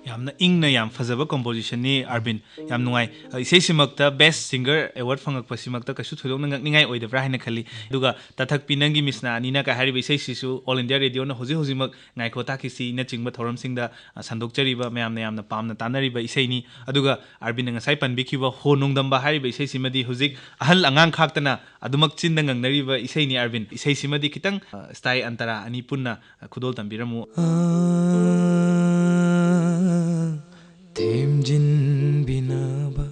ꯌꯥꯝꯅ ꯏꯪꯅ ꯌꯥꯝ ꯐꯖꯕ ꯀꯣꯝꯄꯣꯖꯤꯁꯟꯅꯤ ꯑꯔꯕꯤꯟ꯫ ꯌꯥꯝ ꯅꯨꯡꯉꯥꯏ꯫ ꯑ, ꯏꯁꯩꯁꯤꯃꯛꯇ Best Singer Award ꯐꯪꯉꯛꯄꯁꯤꯃꯛꯇ ꯀꯩꯁꯨ ꯊꯣꯏꯗꯣꯛꯅ ꯉꯛꯅꯤꯡꯉꯥꯏ ꯑꯣꯏꯗꯕ꯭ꯔꯥ ꯍꯥꯏꯅ ꯈꯜꯂꯤ꯫ ꯑꯗꯨꯒ ꯇꯥꯊꯛꯄꯤ ꯅꯪꯒꯤ ꯃꯤꯁꯅꯥ ꯑꯅꯤꯅ ꯀꯥꯏ ꯍꯥꯏꯔꯤꯕ ꯏꯁꯩꯁꯤꯁꯨ All India Radioꯅ ꯍꯧꯖꯤꯛ ꯍꯧꯖꯤꯛꯃꯛ ꯉꯥꯏꯈꯣ ꯇꯥꯈꯤꯁꯤꯅꯆꯤꯡꯕ ꯊꯧꯔꯝꯁꯤꯡꯗ, ꯑ, ꯁꯟꯗꯣꯛꯆꯔꯤꯕ ꯃꯌꯥꯝꯅ ꯌꯥꯝꯅ ꯄꯥꯝꯅ ꯇꯥꯅꯔꯤꯕ ꯏꯁꯩꯅꯤ꯫ ꯑꯗꯨꯒ ꯑꯔꯕꯤꯟꯅ ꯉꯁꯥꯏ ꯄꯟꯕꯤꯈꯤꯕ ꯍꯣ ꯅꯣꯡꯗꯝꯕ ꯍꯥꯏꯔꯤꯕ ꯏꯁꯩꯁꯤꯃꯗꯤ ꯍꯧꯖꯤꯛ ꯑꯍꯜ ꯑꯉꯥꯡ ꯈꯥꯛꯇꯅ ꯑꯗꯨꯃꯛ ꯆꯤꯟꯗ ꯉꯪꯅꯔꯤꯕ ꯏꯁꯩꯅꯤ꯫ ꯑꯔꯕꯤꯟ, ꯏꯁꯩꯁꯤꯃꯗꯤ ꯈꯤꯇꯪ, ꯑ, style ꯑꯟꯇꯔꯥ ꯑꯅꯤ ꯄꯨꯟꯅ ꯈꯨꯗꯣꯜ ꯇꯝꯕꯤꯔꯝꯃꯨ꯫ ꯑꯥ, ꯊꯦꯝꯖꯤꯟꯕꯤꯅꯕ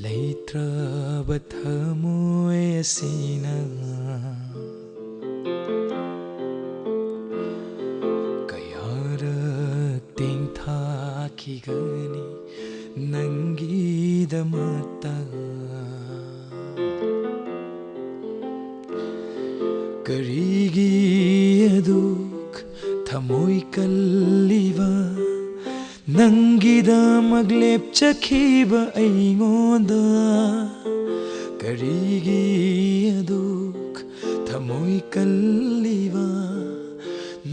ꯂꯩꯇ꯭ꯔꯕ ꯊꯃꯣꯏ ꯑꯁꯤꯅ ꯀꯌꯥꯔꯛ ꯇꯦꯡꯊꯥꯈꯤꯒꯅꯤ ꯅꯪꯒꯤꯗꯃꯛꯇ꯫ ꯀꯔꯤꯒꯤ ꯑꯗꯨꯛ ꯊꯃꯣꯏ ꯀꯜꯂꯤꯕ ꯅꯪꯒꯤꯗꯃꯛ ꯂꯦꯞꯆꯈꯤꯕ ꯑꯩꯉꯣꯟꯗ? ꯀꯔꯤꯒꯤ ꯑꯗꯨꯛ ꯊꯃꯣꯏ ꯀꯜꯂꯤꯕ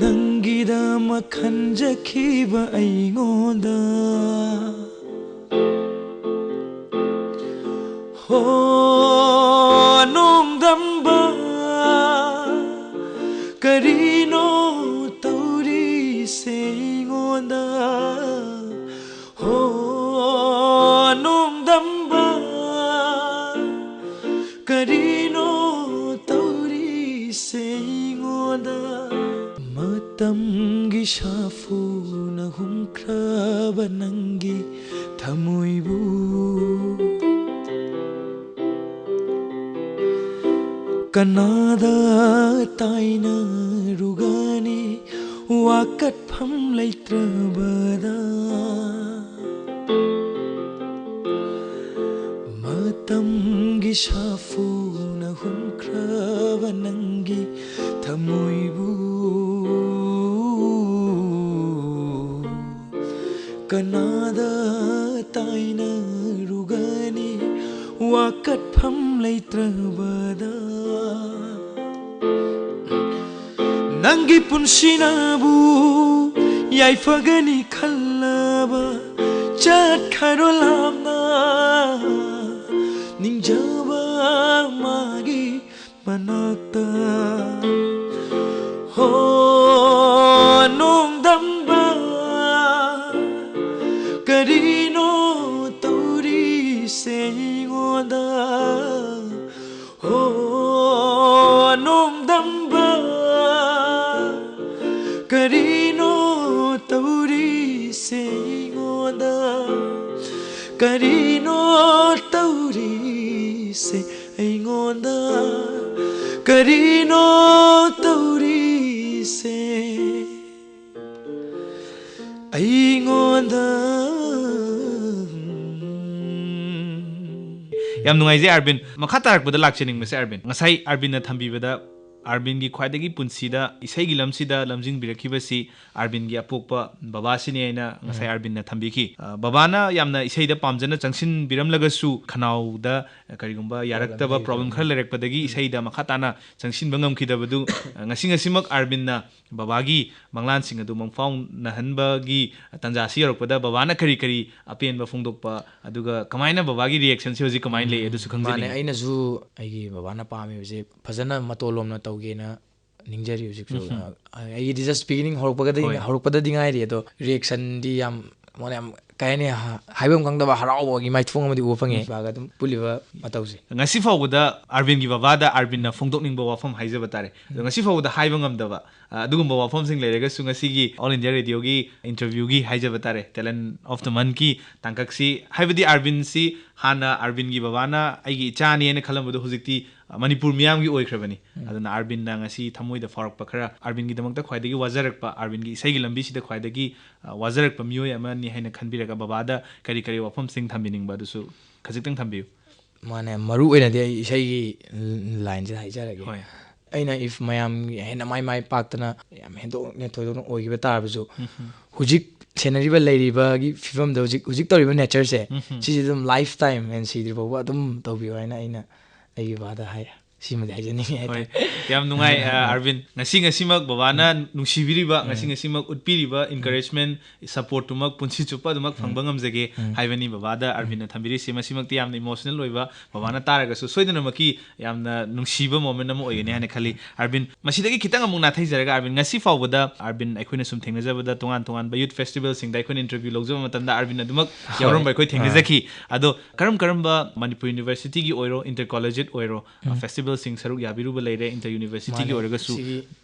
ꯅꯪꯒꯤꯗꯃꯛ ꯈꯟꯖꯈꯤꯕ ꯑꯩꯉꯣꯟꯗ? ꯍꯣ, ꯊꯃꯣꯏꯕꯨ ꯀꯅꯥꯗ ꯇꯥꯏꯅꯔꯨꯒꯅꯤ ꯋꯥꯀꯠꯐꯝ ꯂꯩꯇ꯭ꯔꯕꯗ? ꯃꯇꯝꯒꯤ ꯁꯥꯐꯨꯅ ꯍꯨꯝꯈ꯭ꯔꯕ ꯅꯪꯒꯤ ꯊꯃꯣꯏꯕꯨ ꯀꯅꯥꯗ ꯇꯥꯏꯅꯔꯨꯒꯅꯤ ꯋꯥꯀꯠꯐꯝ ꯂꯩꯇ꯭ꯔꯕꯗ? ꯅꯪꯒꯤ ꯄꯨꯟꯁꯤꯅꯕꯨ ꯌꯥꯏꯐꯒꯅꯤ ꯈꯜꯂꯕ ꯆꯠꯈ꯭ꯔꯣ ꯂꯥꯞꯅ ꯅꯤꯡꯖꯕ ꯃꯥꯒꯤ ꯃꯅꯥꯛꯇ꯫ ꯍꯣ ꯅꯣꯡꯗꯝꯕ, ꯀꯔꯤꯅꯣ ꯇꯧꯔꯤꯁꯦ ꯑꯩꯉꯣꯟꯗ? ꯍꯣ ꯅꯣꯡꯗꯝꯕ, ꯀꯔꯤꯅꯣ ꯇꯧꯔꯤꯁꯦ ꯑꯩꯉꯣꯟꯗ? ꯀꯔꯤꯅꯣ ꯇꯧꯔꯤꯁꯦ ꯑꯩꯉꯣꯟꯗ? ꯀꯔꯤꯅꯣ ꯇꯧꯔꯤꯁꯦ ꯑꯩꯉꯣꯟꯗ? ꯌꯥꯝ ꯅꯨꯡꯉꯥꯏꯖꯩ ꯑꯥꯔꯕꯤꯟ꯫ ꯃꯈꯥ ꯇꯥꯔꯛꯄꯗ ꯂꯥꯛꯆꯅꯤꯡꯕꯁꯦ ꯑꯥꯔꯕꯤꯟ, ꯉꯁꯥꯏ ꯑꯥꯔꯕꯤꯟꯅ ꯊꯝꯕꯤꯕꯗ, ꯑꯥꯔꯕꯤꯟꯒꯤ ꯈ꯭ꯋꯥꯏꯗꯒꯤ ꯄꯨꯟꯁꯤꯗ ꯏꯁꯩꯒꯤ ꯂꯝꯁꯤꯗ ꯂꯝꯖꯤꯡꯕꯤꯔꯛꯈꯤꯕꯁꯤ ꯑꯥꯔꯕꯤꯟꯒꯤ ꯑꯄꯣꯛꯄ ꯕꯕꯥꯁꯤꯅꯤ ꯍꯥꯏꯅ ꯉꯁꯥꯏ ꯑꯥꯔꯕꯤꯟꯅ ꯊꯝꯕꯤꯈꯤ꯫ ꯑ, ꯕꯕꯥꯅ ꯌꯥꯝꯅ ꯏꯁꯩꯗ ꯄꯥꯝꯖꯅ ꯆꯪꯁꯤꯟꯕꯤꯔꯝꯂꯒꯁꯨ, ꯈꯅꯥꯎꯗ ꯀꯔꯤꯒꯨꯝꯕ ꯌꯥꯔꯛꯇꯕ ꯂꯩꯕ꯫ ꯄ꯭ꯔꯣꯕ꯭ꯂꯦꯝ ꯈꯔ ꯂꯩꯔꯛꯄꯗꯒꯤ ꯏꯁꯩꯗ ꯃꯈꯥ ꯇꯥꯅ ꯆꯪꯁꯤꯟꯕ ꯉꯝꯈꯤꯗꯕꯗꯨ, ꯑ, ꯉꯁꯤ ꯉꯁꯤꯃꯛ ꯑꯥꯔꯕꯤꯟꯅ ꯕꯕꯥꯒꯤ ꯃꯪꯂꯥꯟꯁꯤꯡ ꯑꯗꯨ ꯃꯪꯐꯥꯎꯅꯍꯟꯕꯒꯤ ꯇꯥꯟꯖꯥꯁꯤ ꯌꯧꯔꯛꯄꯗ, ꯕꯕꯥꯅ ꯀꯔꯤ ꯀꯔꯤ ꯑꯄꯦꯟꯕ ꯐꯣꯡꯗꯣꯛꯄ, ꯑꯗꯨꯒ ꯀꯃꯥꯏꯅ ꯕꯕꯥꯒꯤ ꯔꯤꯌꯦꯛꯁꯟꯁꯤ ꯍꯧꯖꯤꯛ ꯀꯃꯥꯏꯅ ꯂꯩ, ꯑꯗꯨꯁꯨ ꯃꯥꯅꯦ, ꯈꯪꯖꯅꯤꯡꯉꯤ꯫ ꯑꯩꯅꯁꯨ ꯑꯩꯒꯤ ꯕꯕꯥꯅ ꯄꯥꯝꯃꯤꯕꯁꯦ ꯐꯖꯅ ꯃꯇꯣꯟ ꯂꯣꯝꯅ ꯇꯧꯒꯦꯅ ꯅꯤꯡꯖꯔꯤ ꯍꯧꯖꯤꯛꯁꯨ꯫ ꯑ, ꯑꯩꯒꯤꯗꯤ just beginning ꯍꯧꯔꯛꯄꯒꯗꯤ, ꯍꯣꯏ꯫ ꯍꯧꯔꯛꯄꯗꯗꯤ ꯉꯥꯏꯔꯤ, ꯑꯗꯣ ꯔꯤꯌꯦꯛꯁꯟꯗꯤ ꯌꯥꯝ, ꯃꯉꯣꯟꯗ ꯌꯥꯝ ꯀꯩ ꯍꯥꯏꯅꯤ, ꯍ-, ꯍꯥꯏꯐꯝ ꯈꯪꯗꯕ ꯍꯔꯥꯎꯕꯒꯤ ꯃꯥꯏꯊꯣꯡ ꯑꯃꯗꯤ ꯎꯕ ꯐꯪꯉꯤ꯫ ꯎꯝ꯫ ꯕꯥꯒ ꯑꯗꯨꯝ ꯄꯨꯜꯂꯤꯕ ꯃꯇꯧꯁꯦ꯫ ꯉꯁꯤ ꯐꯥꯎꯕꯗ ꯑꯥꯔꯕꯤꯟꯒꯤ ꯕꯕꯥꯗ ꯑꯥꯔꯕꯤꯟꯅ ꯐꯣꯡꯗꯣꯛꯅꯤꯡꯕ ꯋꯥꯐꯝ ꯍꯥꯏꯖꯕ ꯇꯥꯔꯦ꯫ ꯑꯗꯣ ꯉꯁꯤ ꯐꯥꯎꯕꯗ ꯍꯥꯏꯕ ꯉꯝꯗꯕ, ꯑ, ꯑꯗꯨꯒꯨꯝꯕ ꯋꯥꯐꯝꯁꯤꯡ ꯂꯩꯔꯒꯁꯨ ꯉꯁꯤꯒꯤ All India Radioꯒꯤ interviewꯒꯤ ꯍꯥꯏꯖꯕ ꯇꯥꯔꯦ, Talent of the Monthꯀꯤ ꯇꯥꯡꯀꯛꯁꯤ, ꯍꯥꯏꯕꯗꯤ ꯑꯥꯔꯕꯤꯟꯁꯤ ꯍꯥꯟꯅ ꯑꯥꯔꯕꯤꯟꯒꯤ ꯕꯕꯥꯅ ꯑꯩꯒꯤ ꯏꯆꯥꯅꯦꯅ ꯈꯜꯂꯝꯕꯗꯣ ꯍꯧꯖꯤꯛꯇꯤ, ꯑ, ꯃꯅꯤꯄꯨꯔ ꯃꯤꯌꯥꯝꯒꯤ ꯑꯣꯏꯈ꯭ꯔꯕꯅꯤ꯫ ꯎꯝ꯫ ꯑꯗꯨꯅ ꯑꯥꯔꯕꯤꯟꯅ ꯉꯁꯤ ꯊꯃꯣꯏꯗ ꯐꯥꯎꯔꯛꯄ ꯈꯔ, ꯑꯥꯔꯕꯤꯟꯒꯤꯗꯃꯛꯇ ꯈ꯭ꯋꯥꯏꯗꯒꯤ ꯋꯥꯖꯔꯛꯄ, ꯑꯥꯔꯕꯤꯟꯒꯤ ꯏꯁꯩꯒꯤ ꯂꯝꯕꯤꯁꯤꯗ ꯈ꯭ꯋꯥꯏꯗꯒꯤ, ꯑ, ꯋꯥꯖꯔꯛꯄ ꯃꯤꯑꯣꯏ ꯑꯃꯅꯤ ꯍꯥꯏꯅ ꯈꯟꯕꯤꯔꯒ ꯕꯕꯥꯗ ꯀꯔꯤ ꯀꯔꯤ ꯋꯥꯐꯝꯁꯤꯡ ꯊꯝꯕꯤꯅꯤꯡꯕ ꯑꯗꯨꯁꯨ ꯈꯖꯤꯛꯇꯪ ꯊꯝꯕꯤꯌꯨ꯫ ꯃꯥꯅꯦ, ꯃꯔꯨ ꯑꯣꯏꯅꯗꯤ ꯑꯩ ꯏꯁꯩꯒꯤ lineꯁꯤꯗ ꯍꯥꯏꯖꯔꯒꯦ꯫ ꯍꯣꯏ꯫ ꯑꯩꯅ if ꯃꯌꯥꯝꯒꯤ ꯍꯦꯟꯅ ꯃꯥꯏ, ꯃꯥꯏ ꯄꯥꯛꯇꯅ ꯌꯥꯝ ꯍꯦꯟꯗꯣꯛꯅ ꯊꯣꯏꯗꯣꯛꯅ ꯑꯣꯏꯈꯤꯕ ꯇꯥꯔꯕꯁꯨ, ꯎꯝ ꯍꯝ꯫ ꯍꯧꯖꯤꯛ ꯁꯦꯟꯅꯔꯤꯕ, ꯂꯩꯔꯤꯕꯒꯤ ꯐꯤꯕꯝꯗ ꯍꯧꯖꯤꯛ, ꯍꯧꯖꯤꯛ ꯇꯧꯔꯤꯕ natureꯁꯦ, ꯎꯝ ꯍꯝ꯫ ꯁꯤꯁꯦ ꯑꯗꯨꯝ life time and ꯁꯤꯗ꯭ꯔꯤ ꯐꯥꯎꯕ ꯑꯗꯨꯝ ꯇꯧꯕꯤꯌꯨ ꯍꯥꯏꯅ ꯑꯩꯅ ꯑꯩꯒꯤ ꯕꯕꯥꯗ ꯍꯥꯏ꯫ ꯁꯤꯃꯗꯤ ꯍꯥꯏꯖꯅꯤꯡꯉꯤ ꯍꯣꯏ, ꯍꯥꯏꯇꯥꯔꯦ꯫ ꯌꯥꯝ ꯅꯨꯡꯉꯥꯏ, ꯑ, ꯑꯥꯔꯕꯤꯟ꯫ ꯉꯁꯤ, ꯉꯁꯤꯃꯛ ꯕꯕꯥꯅ ꯎꯝ꯫ ꯅꯨꯡꯁꯤꯕꯤꯔꯤꯕ, ꯉꯁꯤ, ꯎꯝ꯫ ꯉꯁꯤꯃꯛ ꯎꯠꯄꯤꯔꯤꯕ ꯎꯝ꯫ encouragement, supportꯇꯨꯃꯛ ꯄꯨꯟꯁꯤ ꯆꯨꯞꯄ ꯑꯗꯨꯃꯛ ꯎꯝ꯫ ꯐꯪꯕ ꯉꯝꯖꯒꯦ ꯎꯝ꯫ ꯍꯥꯏꯕꯅꯤ ꯕꯕꯥꯗ ꯎꯝ꯫ ꯑꯥꯔꯕꯤꯟꯅ ꯊꯝꯕꯤꯔꯤꯁꯤ꯫ ꯃꯁꯤꯃꯛꯇꯤ ꯌꯥꯝꯅ emotional ꯑꯣꯏꯕ, ꯕꯕꯥꯅ ꯇꯥꯔꯒꯁꯨ ꯁꯣꯏꯗꯅꯃꯛꯀꯤ ꯌꯥꯝꯅ ꯅꯨꯡꯁꯤꯕ moment ꯑꯃ ꯑꯣꯏꯒꯅꯤ ꯍꯥꯏꯅ ꯈꯜꯂꯤ꯫ ꯑꯥꯔꯕꯤꯟ, ꯃꯁꯤꯗꯒꯤ ꯈꯤꯇꯪ ꯑꯃꯨꯛ ꯅꯥꯊꯩꯖꯔꯒ, ꯑꯥꯔꯕꯤꯟ, ꯉꯁꯤ ꯐꯥꯎꯕꯗ, ꯑꯥꯔꯕꯤꯟ, ꯑꯩꯈꯣꯏꯅ ꯁꯨꯝ ꯊꯦꯡꯅꯖꯕꯗ ꯇꯣꯉꯥꯟ ꯇꯣꯉꯥꯟꯕ youth festivalꯁꯤꯡꯗ ꯑꯩꯈꯣꯏꯅ interview ꯂꯧꯖꯕ ꯃꯇꯝꯗ ꯑꯥꯔꯕꯤꯟ ꯑꯗꯨꯃꯛ ꯍꯣꯏ꯫ ꯌꯥꯎꯔꯝꯕ ꯑꯩꯈꯣꯏ ꯑꯥ꯫ ꯊꯦꯡꯅꯖꯈꯤ꯫ ꯑꯗꯣ ꯀꯔꯝ ꯀꯔꯝꯕ ꯃꯅꯤꯄꯨꯔ Universityꯒꯤ ꯑꯣꯏꯔꯣ, inter collegiate ꯑꯣꯏꯔꯣ, ꯎꯝ꯫ festivalꯁꯤꯡ ꯁꯔꯨꯛ ꯌꯥꯕꯤꯔꯨꯕ ꯂꯩꯔꯦ, inter universityꯒꯤ ꯃꯥꯅꯦ꯫ ꯑꯣꯏꯔꯒꯁꯨ꯫ ꯁꯤꯒꯤ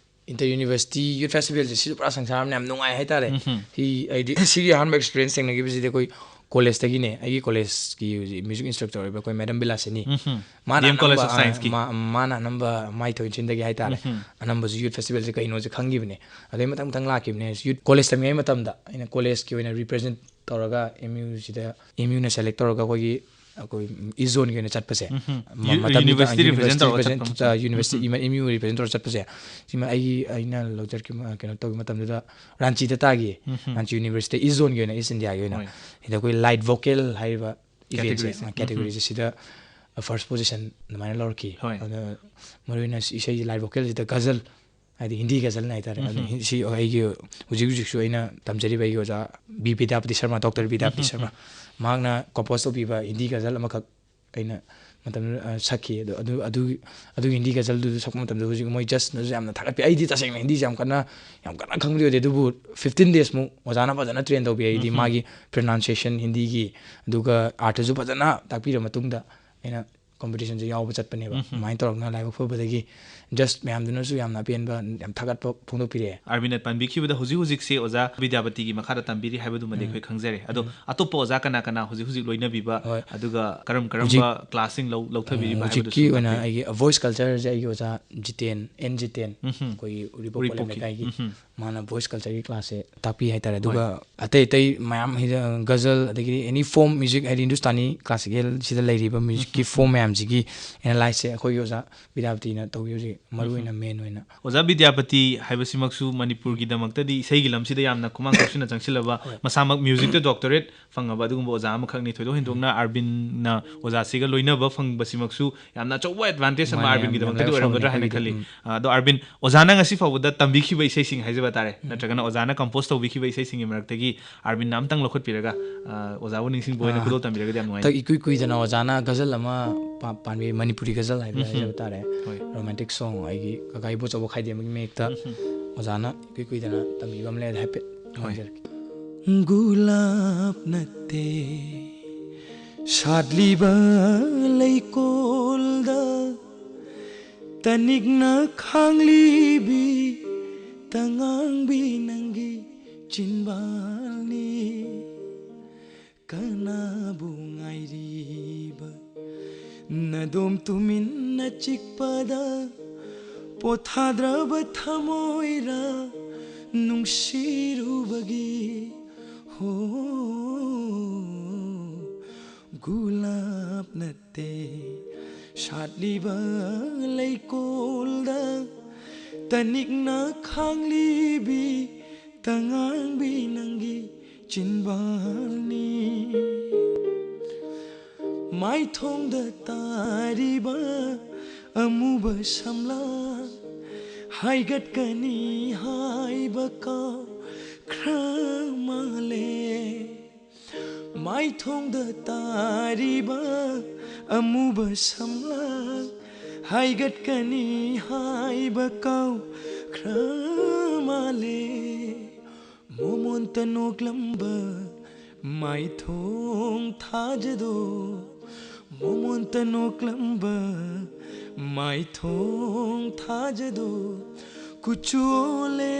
inter university youth festivalꯁꯦ ꯁꯤꯁꯨ ꯄꯨꯔꯥ ꯁꯪꯁꯥꯔ ꯑꯃꯅꯦ, ꯌꯥꯝ ꯅꯨꯡꯉꯥꯏ ꯍꯥꯏꯇꯥꯔꯦ꯫ ꯎꯝ ꯍꯝ꯫ ꯁꯤ ꯑꯩꯗꯤ ꯁꯤꯒꯤ ꯑꯍꯥꯟꯕ experience ꯊꯦꯡꯅꯈꯤꯕꯁꯤꯗꯤ ꯑꯩꯈꯣꯏ collegeꯇꯒꯤꯅꯦ꯫ ꯑꯩꯒꯤ collegeꯀꯤ ꯍꯧꯖꯤꯛ music instructor ꯑꯣꯏꯕ ꯑꯩꯈꯣꯏ Madam ꯕꯤꯂꯥꯁꯤꯅꯤ꯫ ꯎꯝ ꯍꯝ꯫ ꯃꯥꯅ D M College of ꯑꯅꯝꯕ, Scienceꯀꯤ꯫ ꯃꯥ-, ꯃꯥꯅ ꯑꯅꯝꯕ ꯃꯥꯏ ꯊꯣꯏ ꯏꯟꯁꯤꯟꯗꯒꯦ ꯍꯥꯏꯇꯥꯔꯦ꯫ ꯎꯝ ꯍꯝ꯫ ꯑꯅꯝꯕꯁꯨ youth festivalꯁꯦ ꯀꯩꯅꯣꯁꯦ ꯈꯪꯈꯤꯕꯅꯦ꯫ ꯑꯗꯩ ꯃꯊꯪ ꯃꯊꯪ ꯂꯥꯛꯈꯤꯕꯅꯦ꯫ Youth college ꯇꯝꯃꯤꯉꯩ ꯃꯇꯝꯗ ꯑꯩꯅ collegeꯀꯤ ꯑꯣꯏꯅ represent ꯇꯧꯔꯒ MUꯁꯤꯗ, MUꯅ select ꯇꯧꯔꯒ ꯑꯩꯈꯣꯏꯒꯤ, ꯑꯩꯈꯣꯏ East Zoneꯒꯤ ꯑꯣꯏꯅ ꯆꯠꯄꯁꯦ꯫ ꯎꯝ ꯍꯝ꯫ ꯃ-, ꯌꯨ-, ꯃꯇꯝꯗꯨꯗ university represent university ꯇꯧꯔꯒ represent, ꯆꯠꯄ꯫ ꯑ, university, ꯎꯝ ꯍꯝ꯫ ꯏꯃ-, MU represent ꯇꯧꯔꯒ ꯆꯠꯄꯁꯦ꯫ ꯁꯤꯃ ꯑꯩꯒꯤ, ꯑꯩꯅ ꯂꯧꯖꯔꯛꯈꯤꯕ, ꯀꯩꯅꯣ ꯇꯧꯈꯤꯕ ꯃꯇꯝꯗꯨꯗ ꯔꯥꯟꯆꯤꯗ ꯇꯥꯈꯤ꯫ ꯎꯝ ꯍꯝ꯫ ꯔꯥꯟꯆꯤ University, East Zoneꯒꯤ ꯑꯣꯏꯅ, East Indiaꯒꯤ ꯑꯣꯏꯅ꯫ ꯍꯣꯏ꯫ ꯁꯤꯗ ꯑꯩꯈꯣꯏ lead vocal ꯍꯥꯏꯔꯤꯕ eventꯁꯦ, categoryꯁꯦ꯫ ꯎꯝ ꯍꯝ꯫ Categoryꯁꯦ ꯁꯤꯗ first position ꯑꯗꯨꯃꯥꯏꯅ ꯂꯧꯔꯛꯈꯤ꯫ ꯍꯣꯏ꯫ ꯑꯗꯨꯅ ꯃꯔꯨꯑꯣꯏꯅ ꯏꯁꯩꯁꯦ lead vocalꯁꯤꯗ ghazal, ꯍꯥꯏꯗꯤ ꯍꯤꯟꯗꯤ ghazalꯅ ꯍꯥꯏꯇꯥꯔꯦ꯫ ꯎꯝ ꯑꯗꯨ ꯍꯝ꯫ ꯍꯤ-, ꯁꯤ ꯑꯩꯒꯤ ꯍꯧꯖꯤꯛ ꯍꯧꯖꯤꯛꯁꯨ ꯑꯩꯅ ꯇꯝꯖꯔꯤꯕ ꯑꯩꯒꯤ ꯑꯣꯖꯥ ꯕꯤ ꯕꯤꯗ꯭ꯌꯥꯄꯇꯤ ꯁꯔꯃ, Doctor ꯕꯤꯗ꯭ꯌꯥꯄꯇꯤ ꯎꯝ ꯍꯝ꯫ ꯁꯔꯃ, ꯃꯍꯥꯛꯅ compose ꯇꯧꯕꯤꯕ ꯍꯤꯟꯗꯤ ghazal ꯑꯃꯈꯛ ꯑꯩꯅ ꯃꯇꯝꯗꯨꯗ ꯁꯛꯈꯤ꯫ ꯑꯗꯣ ꯑꯗꯨ ꯑꯗꯨꯒꯤ ꯑꯗꯨꯒꯤ ꯍꯤꯟꯗꯤ ꯒꯖꯜꯗꯨꯗ ꯁꯛꯄ ꯃꯇꯝꯗ ꯍꯧꯖꯤꯛ ꯃꯣꯏ ꯖꯁꯅꯁꯨ ꯌꯥꯝꯅ ꯊꯥꯒꯠꯄꯤ꯫ ꯑꯩꯗꯤ ꯇꯁꯦꯡꯅ ꯍꯤꯟꯗꯤꯁꯦ ꯌꯥꯝ ꯀꯟꯅ ꯌꯥꯝ ꯀꯟꯅ ꯈꯪꯕꯗꯤ ꯑꯣꯏꯗꯦ, ꯑꯗꯨꯕꯨ ꯐꯤꯐꯇꯤꯟ ꯗꯦꯖꯃꯨꯛ ꯑꯣꯖꯥꯅ ꯐꯖꯅ ꯇ꯭ꯔꯦꯟ ꯇꯧꯕꯤ꯫ ꯑꯩꯗꯤ ꯃꯥꯒꯤ ꯄ꯭ꯔꯣꯅꯥꯎꯟꯁꯤꯌꯦꯁꯟ ꯍꯤꯟꯗꯤꯒꯤ, ꯑꯗꯨꯒ ꯑꯥꯔꯊꯁꯨ ꯐꯖꯅ ꯇꯥꯛꯄꯤꯔ ꯃꯇꯨꯡꯗ ꯑꯩꯅ ꯀꯣꯝꯄꯤꯇꯤꯁꯟꯁꯦ ꯌꯥꯎꯕ ꯆꯠꯄꯅꯦꯕ꯫ ꯑꯗꯨꯃꯥꯏꯅ ꯇꯧꯔꯛꯅ ꯂꯥꯏꯕꯛ ꯐꯕꯗꯒꯤ ꯖꯁ ꯃꯌꯥꯝꯗꯨꯅꯁꯨ ꯌꯥꯝꯅ ꯑꯄꯦꯟꯕ, ꯌꯥꯝ ꯊꯥꯒꯠꯄ ꯐꯣꯡꯗꯣꯛꯄꯤꯔꯛꯑꯦ꯫ ꯑꯥꯔꯕꯤꯟꯅ ꯄꯟꯕꯤꯈꯤꯕꯗ ꯍꯧꯖꯤꯛ ꯍꯧꯖꯤꯛꯁꯦ ꯑꯣꯖꯥ ꯕꯤꯗ꯭ꯌꯥꯄꯇꯤꯒꯤ ꯃꯈꯥꯗ ꯇꯝꯕꯤꯔꯤ ꯍꯥꯏꯕꯗꯨꯃꯗꯤ ꯑꯩꯈꯣꯏ ꯈꯪꯖꯔꯦ꯫ ꯑꯗꯣ ꯑꯇꯣꯞꯄ ꯑꯣꯖꯥ ꯀꯅꯥ ꯀꯅꯥ ꯍꯧꯖꯤꯛ ꯍꯧꯖꯤꯛ ꯂꯣꯏꯅꯕꯤꯕ, ꯍꯣꯏ꯫ ꯑꯗꯨꯒ ꯀꯔꯝ ꯀꯔꯝꯕ ꯀ꯭ꯂꯥꯁꯁꯤꯡ ꯂꯧ ꯂꯧꯊꯕꯤꯔꯤꯕ ꯍꯧꯖꯤꯛꯀꯤ ꯍꯥꯏꯕꯗꯨꯁꯨ ꯑꯣꯏꯅ ꯇꯥꯛꯄꯤꯌꯨ꯫ ꯑꯩꯒꯤ ꯚꯣꯏꯁ ꯀꯜꯆꯔꯁꯦ ꯑꯩꯒꯤ ꯑꯣꯖꯥ ꯖꯤꯇꯦꯟ, ꯑꯦꯟ ꯖꯤꯇꯦꯟ, ꯎꯝꯍꯨꯝ꯫ ꯑꯩꯈꯣꯏꯒꯤ ꯎꯔꯤꯄꯣꯛ ꯄꯣꯂꯦꯝ ꯎꯔꯤꯄꯣꯛꯀꯤ꯫ ꯂꯩꯀꯥꯏꯒꯤ, ꯎꯝꯍꯨꯝ꯫ ꯃꯥꯅ ꯚꯣꯏꯁ ꯀꯜꯆꯔꯒꯤ ꯀ꯭ꯂꯥꯁꯁꯦ ꯇꯥꯛꯄꯤ ꯍꯥꯏꯇꯥꯔꯦ꯫ ꯑꯗꯨꯒ ꯑꯇꯩ ꯑꯇꯩ ꯃꯌꯥꯝ ꯍꯥꯏꯗꯤ, ꯒꯖꯜ, ꯑꯗꯒꯤꯗꯤ ꯑꯦꯅꯤ ꯐꯣꯝ ꯃ꯭ꯌꯨꯖꯤꯛ, ꯍꯥꯏꯗꯤ ꯍꯤꯟꯗꯨꯁꯇꯥꯅꯤ ꯀ꯭ꯂꯥꯁꯤꯀꯦꯜꯁꯤꯗ ꯂꯩꯔꯤꯕ ꯃ꯭ꯌꯨꯖꯤꯛꯀꯤ ꯐꯣꯝ ꯃꯌꯥꯝꯁꯤꯒꯤ ꯑꯦꯅꯥꯂꯥꯏꯁꯁꯦ ꯑꯩꯈꯣꯏꯒꯤ ꯑꯣꯖꯥ ꯕꯤꯗ꯭ꯌꯥꯄꯇꯤꯅ ꯇꯧꯕꯤ꯫ ꯍꯧꯖꯤꯛ ꯃꯔꯨ ꯑꯣꯏꯅ ꯃꯦꯟ ꯑꯣꯏꯅ ꯑꯣꯖꯥ ꯕꯤꯗ꯭ꯌꯥꯄꯇꯤ ꯍꯥꯏꯕꯁꯤꯃꯛꯁꯨ ꯃꯅꯤꯄꯨꯔꯒꯤꯗꯃꯛꯇꯗꯤ ꯏꯁꯩꯒꯤ ꯂꯝꯁꯤꯗ ꯌꯥꯝꯅ ꯈꯨꯃꯥꯡ ꯆꯥꯎꯁꯤꯟꯅ ꯆꯪꯁꯤꯜꯂꯕ, ꯃꯁꯥꯃꯛ ꯃ꯭ꯌꯨꯖꯤꯛꯇ ꯗꯣꯛꯇꯔꯦꯠ ꯐꯪꯉꯕ ꯑꯗꯨꯒꯨꯝꯕ ꯑꯣꯖꯥ ꯑꯃꯈꯛꯅꯤ꯫ ꯊꯣꯏꯗꯣꯛ ꯍꯦꯟꯗꯣꯛꯅ ꯑꯥꯔꯕꯤꯟꯅ ꯑꯣꯖꯥꯁꯤꯒ ꯂꯣꯏꯅꯕ ꯐꯪꯕꯁꯤꯃꯛꯁꯨ ꯌꯥꯝꯅ ꯑꯆꯧꯕ ꯑꯦꯗꯚꯥꯟꯇꯦꯖ ꯑꯃ ꯃꯥꯅꯦ, ꯌꯥꯝ, ꯑꯥꯔꯕꯤꯟꯒꯤꯗꯃꯛꯇꯗꯤ ꯌꯥꯝ ꯑꯣꯏꯔꯝꯒꯗ꯭ꯔꯥ ꯍꯥꯏꯅ ꯂꯥꯏꯕꯛ ꯈꯜꯂꯤ꯫ ꯐꯕꯅꯦ ꯑꯗꯣ ꯑꯥꯔꯕꯤꯟ, ꯑꯣꯖꯥꯅ ꯉꯁꯤ ꯐꯥꯎꯕꯗ ꯇꯝꯕꯤꯈꯤꯕ ꯏꯁꯩꯁꯤꯡ ꯍꯥꯏꯖꯕ ꯇꯥꯔꯦ, ꯅꯠꯇ꯭ꯔꯒꯅ ꯑꯣꯖꯥꯅ ꯀꯝꯄꯣꯖ ꯇꯧꯕꯤꯈꯤꯕ ꯏꯁꯩꯁꯤꯡꯒꯤ ꯃꯔꯛꯇꯒꯤ ꯑꯥꯔꯕꯤꯟꯅ ꯑꯝꯇꯪ ꯂꯧꯈꯠꯄꯤꯔꯒ, ꯑ, ꯑꯣꯖꯥꯕꯨ ꯅꯤꯡꯁꯤꯡꯕ ꯑꯣꯏꯅ ꯑꯥ, ꯈꯨꯗꯣꯜ ꯇꯝꯕꯤꯔꯒꯗꯤ ꯌꯥꯝ ꯅꯨꯡꯉꯥꯏꯅꯤ꯫ ꯍꯟꯗꯛ ꯏꯀꯨꯏ ꯀꯨꯏꯗꯅ ꯑꯣꯖꯥꯅ ꯒꯖꯜ ꯑꯃ ꯄꯥ- ꯄꯥꯟꯕꯤ, ꯃꯅꯤꯄꯨꯔꯤ ꯒꯖꯜ ꯍꯥꯏꯕ ꯎꯝꯍꯨꯝ꯫ ꯍꯥꯏꯖꯕ ꯇꯥꯔꯦ꯫ ꯍꯣꯏ꯫ ꯔꯣꯃꯥꯟꯇꯤꯛ ꯁꯣꯡ, ꯑꯩꯒꯤ ꯀꯀꯥ ꯏꯕꯣꯆꯧꯕ ꯈꯥꯏꯗꯦꯝꯕꯒꯤ ꯃꯌꯦꯛꯇ ꯑꯣꯖꯥꯅ ꯏꯀꯨꯏ ꯀꯨꯏꯗꯅ ꯇꯝꯕꯤꯕ ꯑꯃ ꯂꯩ, ꯑꯗ ꯍꯥꯏꯐꯦꯠ ꯍꯣꯏ꯫ ꯉꯥꯡꯖꯔꯛꯀꯦ꯫ ꯒꯨꯂꯥꯞ ꯅꯠꯇꯦ ꯁꯥꯠꯂꯤꯕ ꯂꯩꯀꯣꯜꯗ, ꯇꯅꯤꯛꯅ ꯈꯥꯡꯂꯤꯕꯤ ꯇꯉꯥꯡꯕꯤ ꯅꯪꯒꯤ ꯆꯤꯟꯕꯥꯜꯅꯤ꯫ ꯀꯅꯥꯕꯨ ꯉꯥꯏꯔꯤꯕ ꯅꯗꯣꯝ ꯇꯨꯃꯤꯟꯅ ꯆꯤꯛꯄꯗ, ꯄꯣꯊꯥꯗ꯭ꯔꯕ ꯊꯃꯣꯏꯔ ꯅꯨꯡꯁꯤꯔꯨꯕꯒꯤ? ꯍꯣ, ꯒꯨꯂꯥꯞ ꯅꯠꯇꯦ ꯁꯥꯠꯂꯤꯕ ꯂꯩꯀꯣꯜꯗ, ꯇꯅꯤꯛꯅ ꯈꯥꯡꯂꯤꯕꯤ ꯇꯉꯥꯡꯕꯤ ꯅꯪꯒꯤ ꯆꯤꯟꯕꯥꯜꯅꯤ꯫ ꯃꯥꯏꯊꯣꯡꯗ ꯇꯥꯔꯤꯕ ꯑꯃꯨꯕ ꯁꯝꯂꯥ ꯍꯥꯏꯒꯠꯀꯅꯤ ꯍꯥꯏꯕ ꯀꯥꯎꯈ꯭ꯔ ꯃꯥꯜꯂꯦ꯫ ꯃꯥꯏꯊꯣꯡꯗ ꯇꯥꯔꯤꯕ ꯑꯃꯨꯕ ꯁꯝꯂꯥꯡ ꯍꯥꯏꯒꯠꯀꯅꯤ ꯍꯥꯏꯕ ꯀꯥꯎꯈ꯭ꯔ ꯃꯥꯜꯂꯦ꯫ ꯃꯣꯃꯣꯟꯇ ꯅꯣꯛꯂꯝꯕ ꯃꯥꯏꯊꯣꯡ ꯊꯥꯖꯗꯣ, ꯃꯣꯃꯣꯟꯇ ꯅꯣꯛꯂꯝꯕ ꯃꯥꯏꯊꯣꯡ ꯊꯥꯖꯗꯣ, ꯀꯨꯆꯨ ꯑꯣꯜꯂꯦ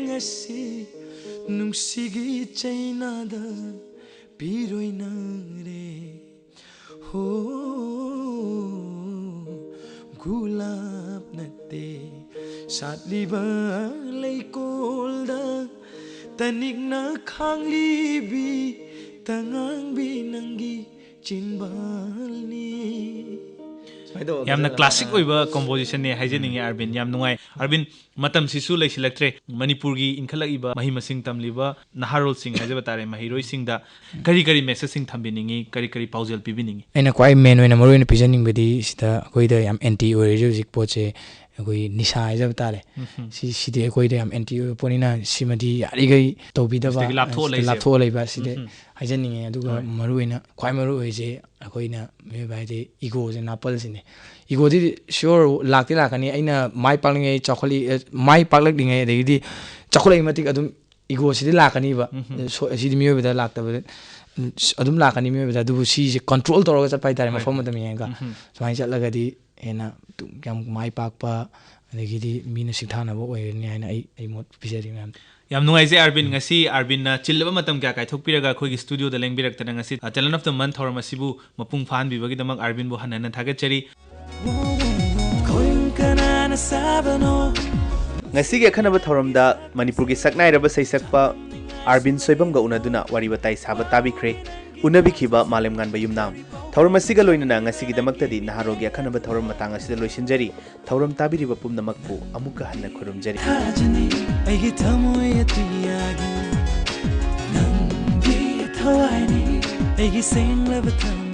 ꯉꯁꯤ ꯅꯨꯡꯁꯤꯒꯤ ꯆꯩꯅꯥꯗ ꯄꯤꯔꯣꯏꯅꯔꯦ꯫ ꯍꯣ, ꯒꯨꯂꯥꯞ ꯅꯠꯇꯦ ꯁꯥꯠꯂꯤꯕ ꯂꯩꯀꯣꯜꯗ, ꯇꯅꯤꯛꯅ ꯈꯥꯡꯂꯤꯕꯤ ꯇꯉꯥꯡꯕꯤ ꯅꯪꯒꯤ ꯆꯤꯟꯕꯥꯜꯅꯤ꯫ ꯁꯨꯃꯥꯏꯅ ꯇꯧꯔꯒ ꯌꯥꯝꯅ ꯐꯖꯅ ꯀ꯭ꯂꯥꯁꯤꯛ ꯑꯣꯏꯕ ꯀꯣꯝꯄꯣꯖꯤꯁꯟꯅꯦ ꯍꯥꯏꯖꯅꯤꯡꯉꯤ, ꯑꯔꯕꯤꯟ꯫ ꯌꯥꯝ ꯅꯨꯡꯉꯥꯏ꯫ ꯑꯔꯕꯤꯟ, ꯃꯇꯝꯁꯤꯁꯨ ꯂꯩꯁꯤꯜꯂꯛꯇ꯭ꯔꯦ꯫ ꯃꯅꯤꯄꯨꯔꯒꯤ ꯏꯟꯈꯠꯂꯛꯏꯕ ꯃꯍꯩ ꯃꯁꯤꯡ ꯇꯝꯂꯤꯕ ꯅꯍꯥꯔꯣꯜꯁꯤꯡ ꯍꯥꯏꯖꯕ ꯇꯥꯔꯦ, ꯃꯍꯩꯔꯣꯏꯁꯤꯡꯗ ꯀꯔꯤ ꯀꯔꯤ ꯃꯦꯁꯦꯖꯁꯤꯡ ꯊꯝꯕꯤꯅꯤꯡꯉꯤ, ꯀꯔꯤ ꯀꯔꯤ ꯄꯥꯎꯖꯦꯜ ꯄꯤꯕꯤꯅꯤꯡꯉꯤ? ꯑꯩꯅ ꯈ꯭ꯋꯥꯏ ꯃꯦꯟ ꯑꯣꯏꯅ ꯃꯔꯨ ꯑꯣꯏꯅ ꯄꯤꯖꯅꯤꯡꯕꯗꯤ ꯁꯤꯗ ꯑꯩꯈꯣꯏꯗ ꯌꯥꯝ ꯑꯦꯟꯇꯤ ꯑꯣꯏꯔꯤꯁꯦ ꯍꯧꯖꯤꯛ ꯄꯣꯠꯁꯦ, ꯑꯩꯈꯣꯏ ꯅꯤꯁꯥ ꯍꯥꯏꯖꯕ ꯇꯥꯔꯦ꯫ ꯎꯝꯍꯨꯝ꯫ ꯁꯤ, ꯁꯤꯗꯤ ꯑꯩꯈꯣꯏꯗ ꯌꯥꯝ ꯑꯦꯟꯇꯤ ꯑꯣꯏꯕ ꯄꯣꯠꯅꯤꯅ ꯁꯤꯃꯗꯤ ꯌꯥꯔꯤꯈꯩ ꯇꯧꯕꯤꯗꯕ, ꯁꯤꯗꯒꯤ ꯂꯥꯞꯊꯣꯛꯑ ꯁꯤꯗ ꯂꯩꯁꯦꯕ꯫ ꯂꯥꯞꯊꯣꯛꯑ ꯂꯩꯕ ꯁꯤꯗꯤ ꯎꯝꯍꯨꯝ꯫ ꯍꯥꯏꯖꯅꯤꯡꯉꯦ꯫ ꯑꯗꯨꯒ ꯍꯣꯏ꯫ ꯃꯔꯨ ꯑꯣꯏꯅ, ꯈ꯭ꯋꯥꯏ ꯃꯔꯨ ꯑꯣꯏꯁꯦ ꯑꯩꯈꯣꯏꯅ ꯃꯤꯑꯣꯏꯕ ꯍꯥꯏꯗꯤ ꯏꯒꯣꯁꯦ ꯅꯥꯄꯜꯁꯤꯅꯦ꯫ ꯏꯒꯣꯗꯤ ꯁꯤꯌꯣꯔ ꯂꯥꯛꯇꯤ ꯂꯥꯛꯀꯅꯤ꯫ ꯑꯩꯅ ꯃꯥꯏ ꯄꯥꯛꯂꯤꯉꯩ ꯆꯥꯎꯈꯠꯂꯤ, ꯑꯦ, ꯃꯥꯏ ꯄꯥꯛꯂꯛꯂꯤꯉꯩ ꯑꯗꯒꯤꯗꯤ ꯆꯥꯎꯈꯠꯂꯛꯏ ꯃꯇꯤꯛ ꯑꯗꯨꯝ ꯏꯒꯣꯁꯤꯗꯤ ꯂꯥꯛꯀꯅꯤꯕ꯫ ꯎꯝꯍꯨꯝ꯫ ꯁꯣ-, ꯑꯁꯤꯗꯤ ꯃꯤꯑꯣꯏꯕꯗ ꯂꯥꯛꯇꯕ, ꯎꯝ, ꯑꯗꯨꯝ ꯂꯥꯛꯀꯅꯤ ꯃꯤꯑꯣꯏꯕꯗ꯫ ꯑꯗꯨꯕꯨ ꯁꯤꯁꯦ ꯀꯟꯇ꯭ꯔꯣꯜ ꯇꯧꯔꯒ ꯆꯠꯄ ꯍꯥꯏꯇꯥꯔꯦ, ꯍꯣꯏ꯫ ꯃꯐꯝ ꯑꯃꯗ ꯌꯦꯡꯉꯒ꯫ ꯎꯝꯍꯨꯝ꯫ ꯁꯨꯃꯥꯏꯅ ꯆꯠꯂꯒꯗꯤ ꯍꯦꯟꯅ ꯌꯥꯝ ꯃꯥꯏ ꯄꯥꯛꯄ, ꯑꯗꯒꯤꯗꯤ ꯃꯤꯅ ꯁꯤꯡꯊꯥꯅꯕ ꯑꯣꯏꯔꯅꯤ ꯍꯥꯏꯅ ꯑꯩ, ꯑꯩ ꯃꯣꯠ ꯄꯤꯖꯔꯤ ꯃꯌꯥꯝꯗ꯫ ꯌꯥꯝ ꯅꯨꯡꯉꯥꯏꯖꯩ ꯑꯔꯕꯤꯟ, ꯉꯁꯤ ꯑꯔꯕꯤꯟꯅ ꯆꯤꯜꯂꯕ ꯃꯇꯝ ꯀꯌꯥ ꯀꯥꯏꯊꯣꯛꯄꯤꯔꯒ ꯑꯩꯈꯣꯏꯒꯤ ꯁ꯭ꯇꯨꯗꯤꯑꯣꯗ ꯂꯦꯡꯕꯤꯔꯛꯇꯅ ꯉꯁꯤ, ꯑ, Talent of the Month ꯊꯧꯔꯝ ꯑꯁꯤꯕꯨ ꯃꯄꯨꯡ ꯐꯥꯍꯟꯕꯤꯕꯒꯤꯗꯃꯛ ꯑꯔꯕꯤꯟꯕꯨ ꯍꯟꯅ ꯍꯟꯅ ꯊꯥꯒꯠꯆꯔꯤ꯫ ꯈꯣꯏ ꯀꯅꯥꯅ ꯁꯥꯕꯅꯣ? ꯉꯁꯤꯒꯤ ꯑꯈꯟꯅꯕ ꯊꯧꯔꯝꯗ ꯃꯅꯤꯄꯨꯔꯒꯤ ꯁꯛꯅꯥꯏꯔꯕ ꯁꯩꯁꯛꯄ ꯑꯥꯔꯕꯤꯟ ꯁꯣꯏꯕꯝꯒ ꯎꯅꯗꯨꯅ ꯋꯥꯔꯤ ꯋꯥꯇꯥꯏ ꯁꯥꯕ ꯇꯥꯕꯤꯈ꯭ꯔꯦ꯫ ꯎꯅꯕꯤꯈꯤꯕ ꯃꯥꯂꯦꯝꯉꯥꯟꯕ ꯌꯨꯝꯅꯥꯝ꯫ ꯊꯧꯔꯝ ꯑꯁꯤꯒ ꯂꯣꯏꯅꯅ ꯉꯁꯤꯒꯤꯗꯃꯛꯇꯗꯤ ꯅꯍꯥꯔꯣꯜꯒꯤ ꯑꯈꯟꯅꯕ ꯊꯧꯔꯝ ꯃꯇꯥꯡ ꯑꯁꯤꯗ ꯂꯣꯏꯁꯤꯟꯖꯔꯤ꯫ ꯊꯧꯔꯝ ꯇꯥꯕꯤꯔꯤꯕ ꯄꯨꯝꯅꯃꯛꯄꯨ ꯑꯃꯨꯛꯀ ꯍꯟꯅ ꯈꯨꯔꯨꯝꯖꯔꯤ꯫ ꯊꯥꯖꯅꯤ ꯑꯩꯒꯤ ꯊꯃꯣꯏ ꯑꯇꯤꯌꯥꯒꯤ ꯅꯪꯒꯤ ꯊꯋꯥꯏꯅꯤ ꯑꯩꯒꯤ ꯁꯦꯡꯂꯕ ꯊꯃꯣꯏ꯫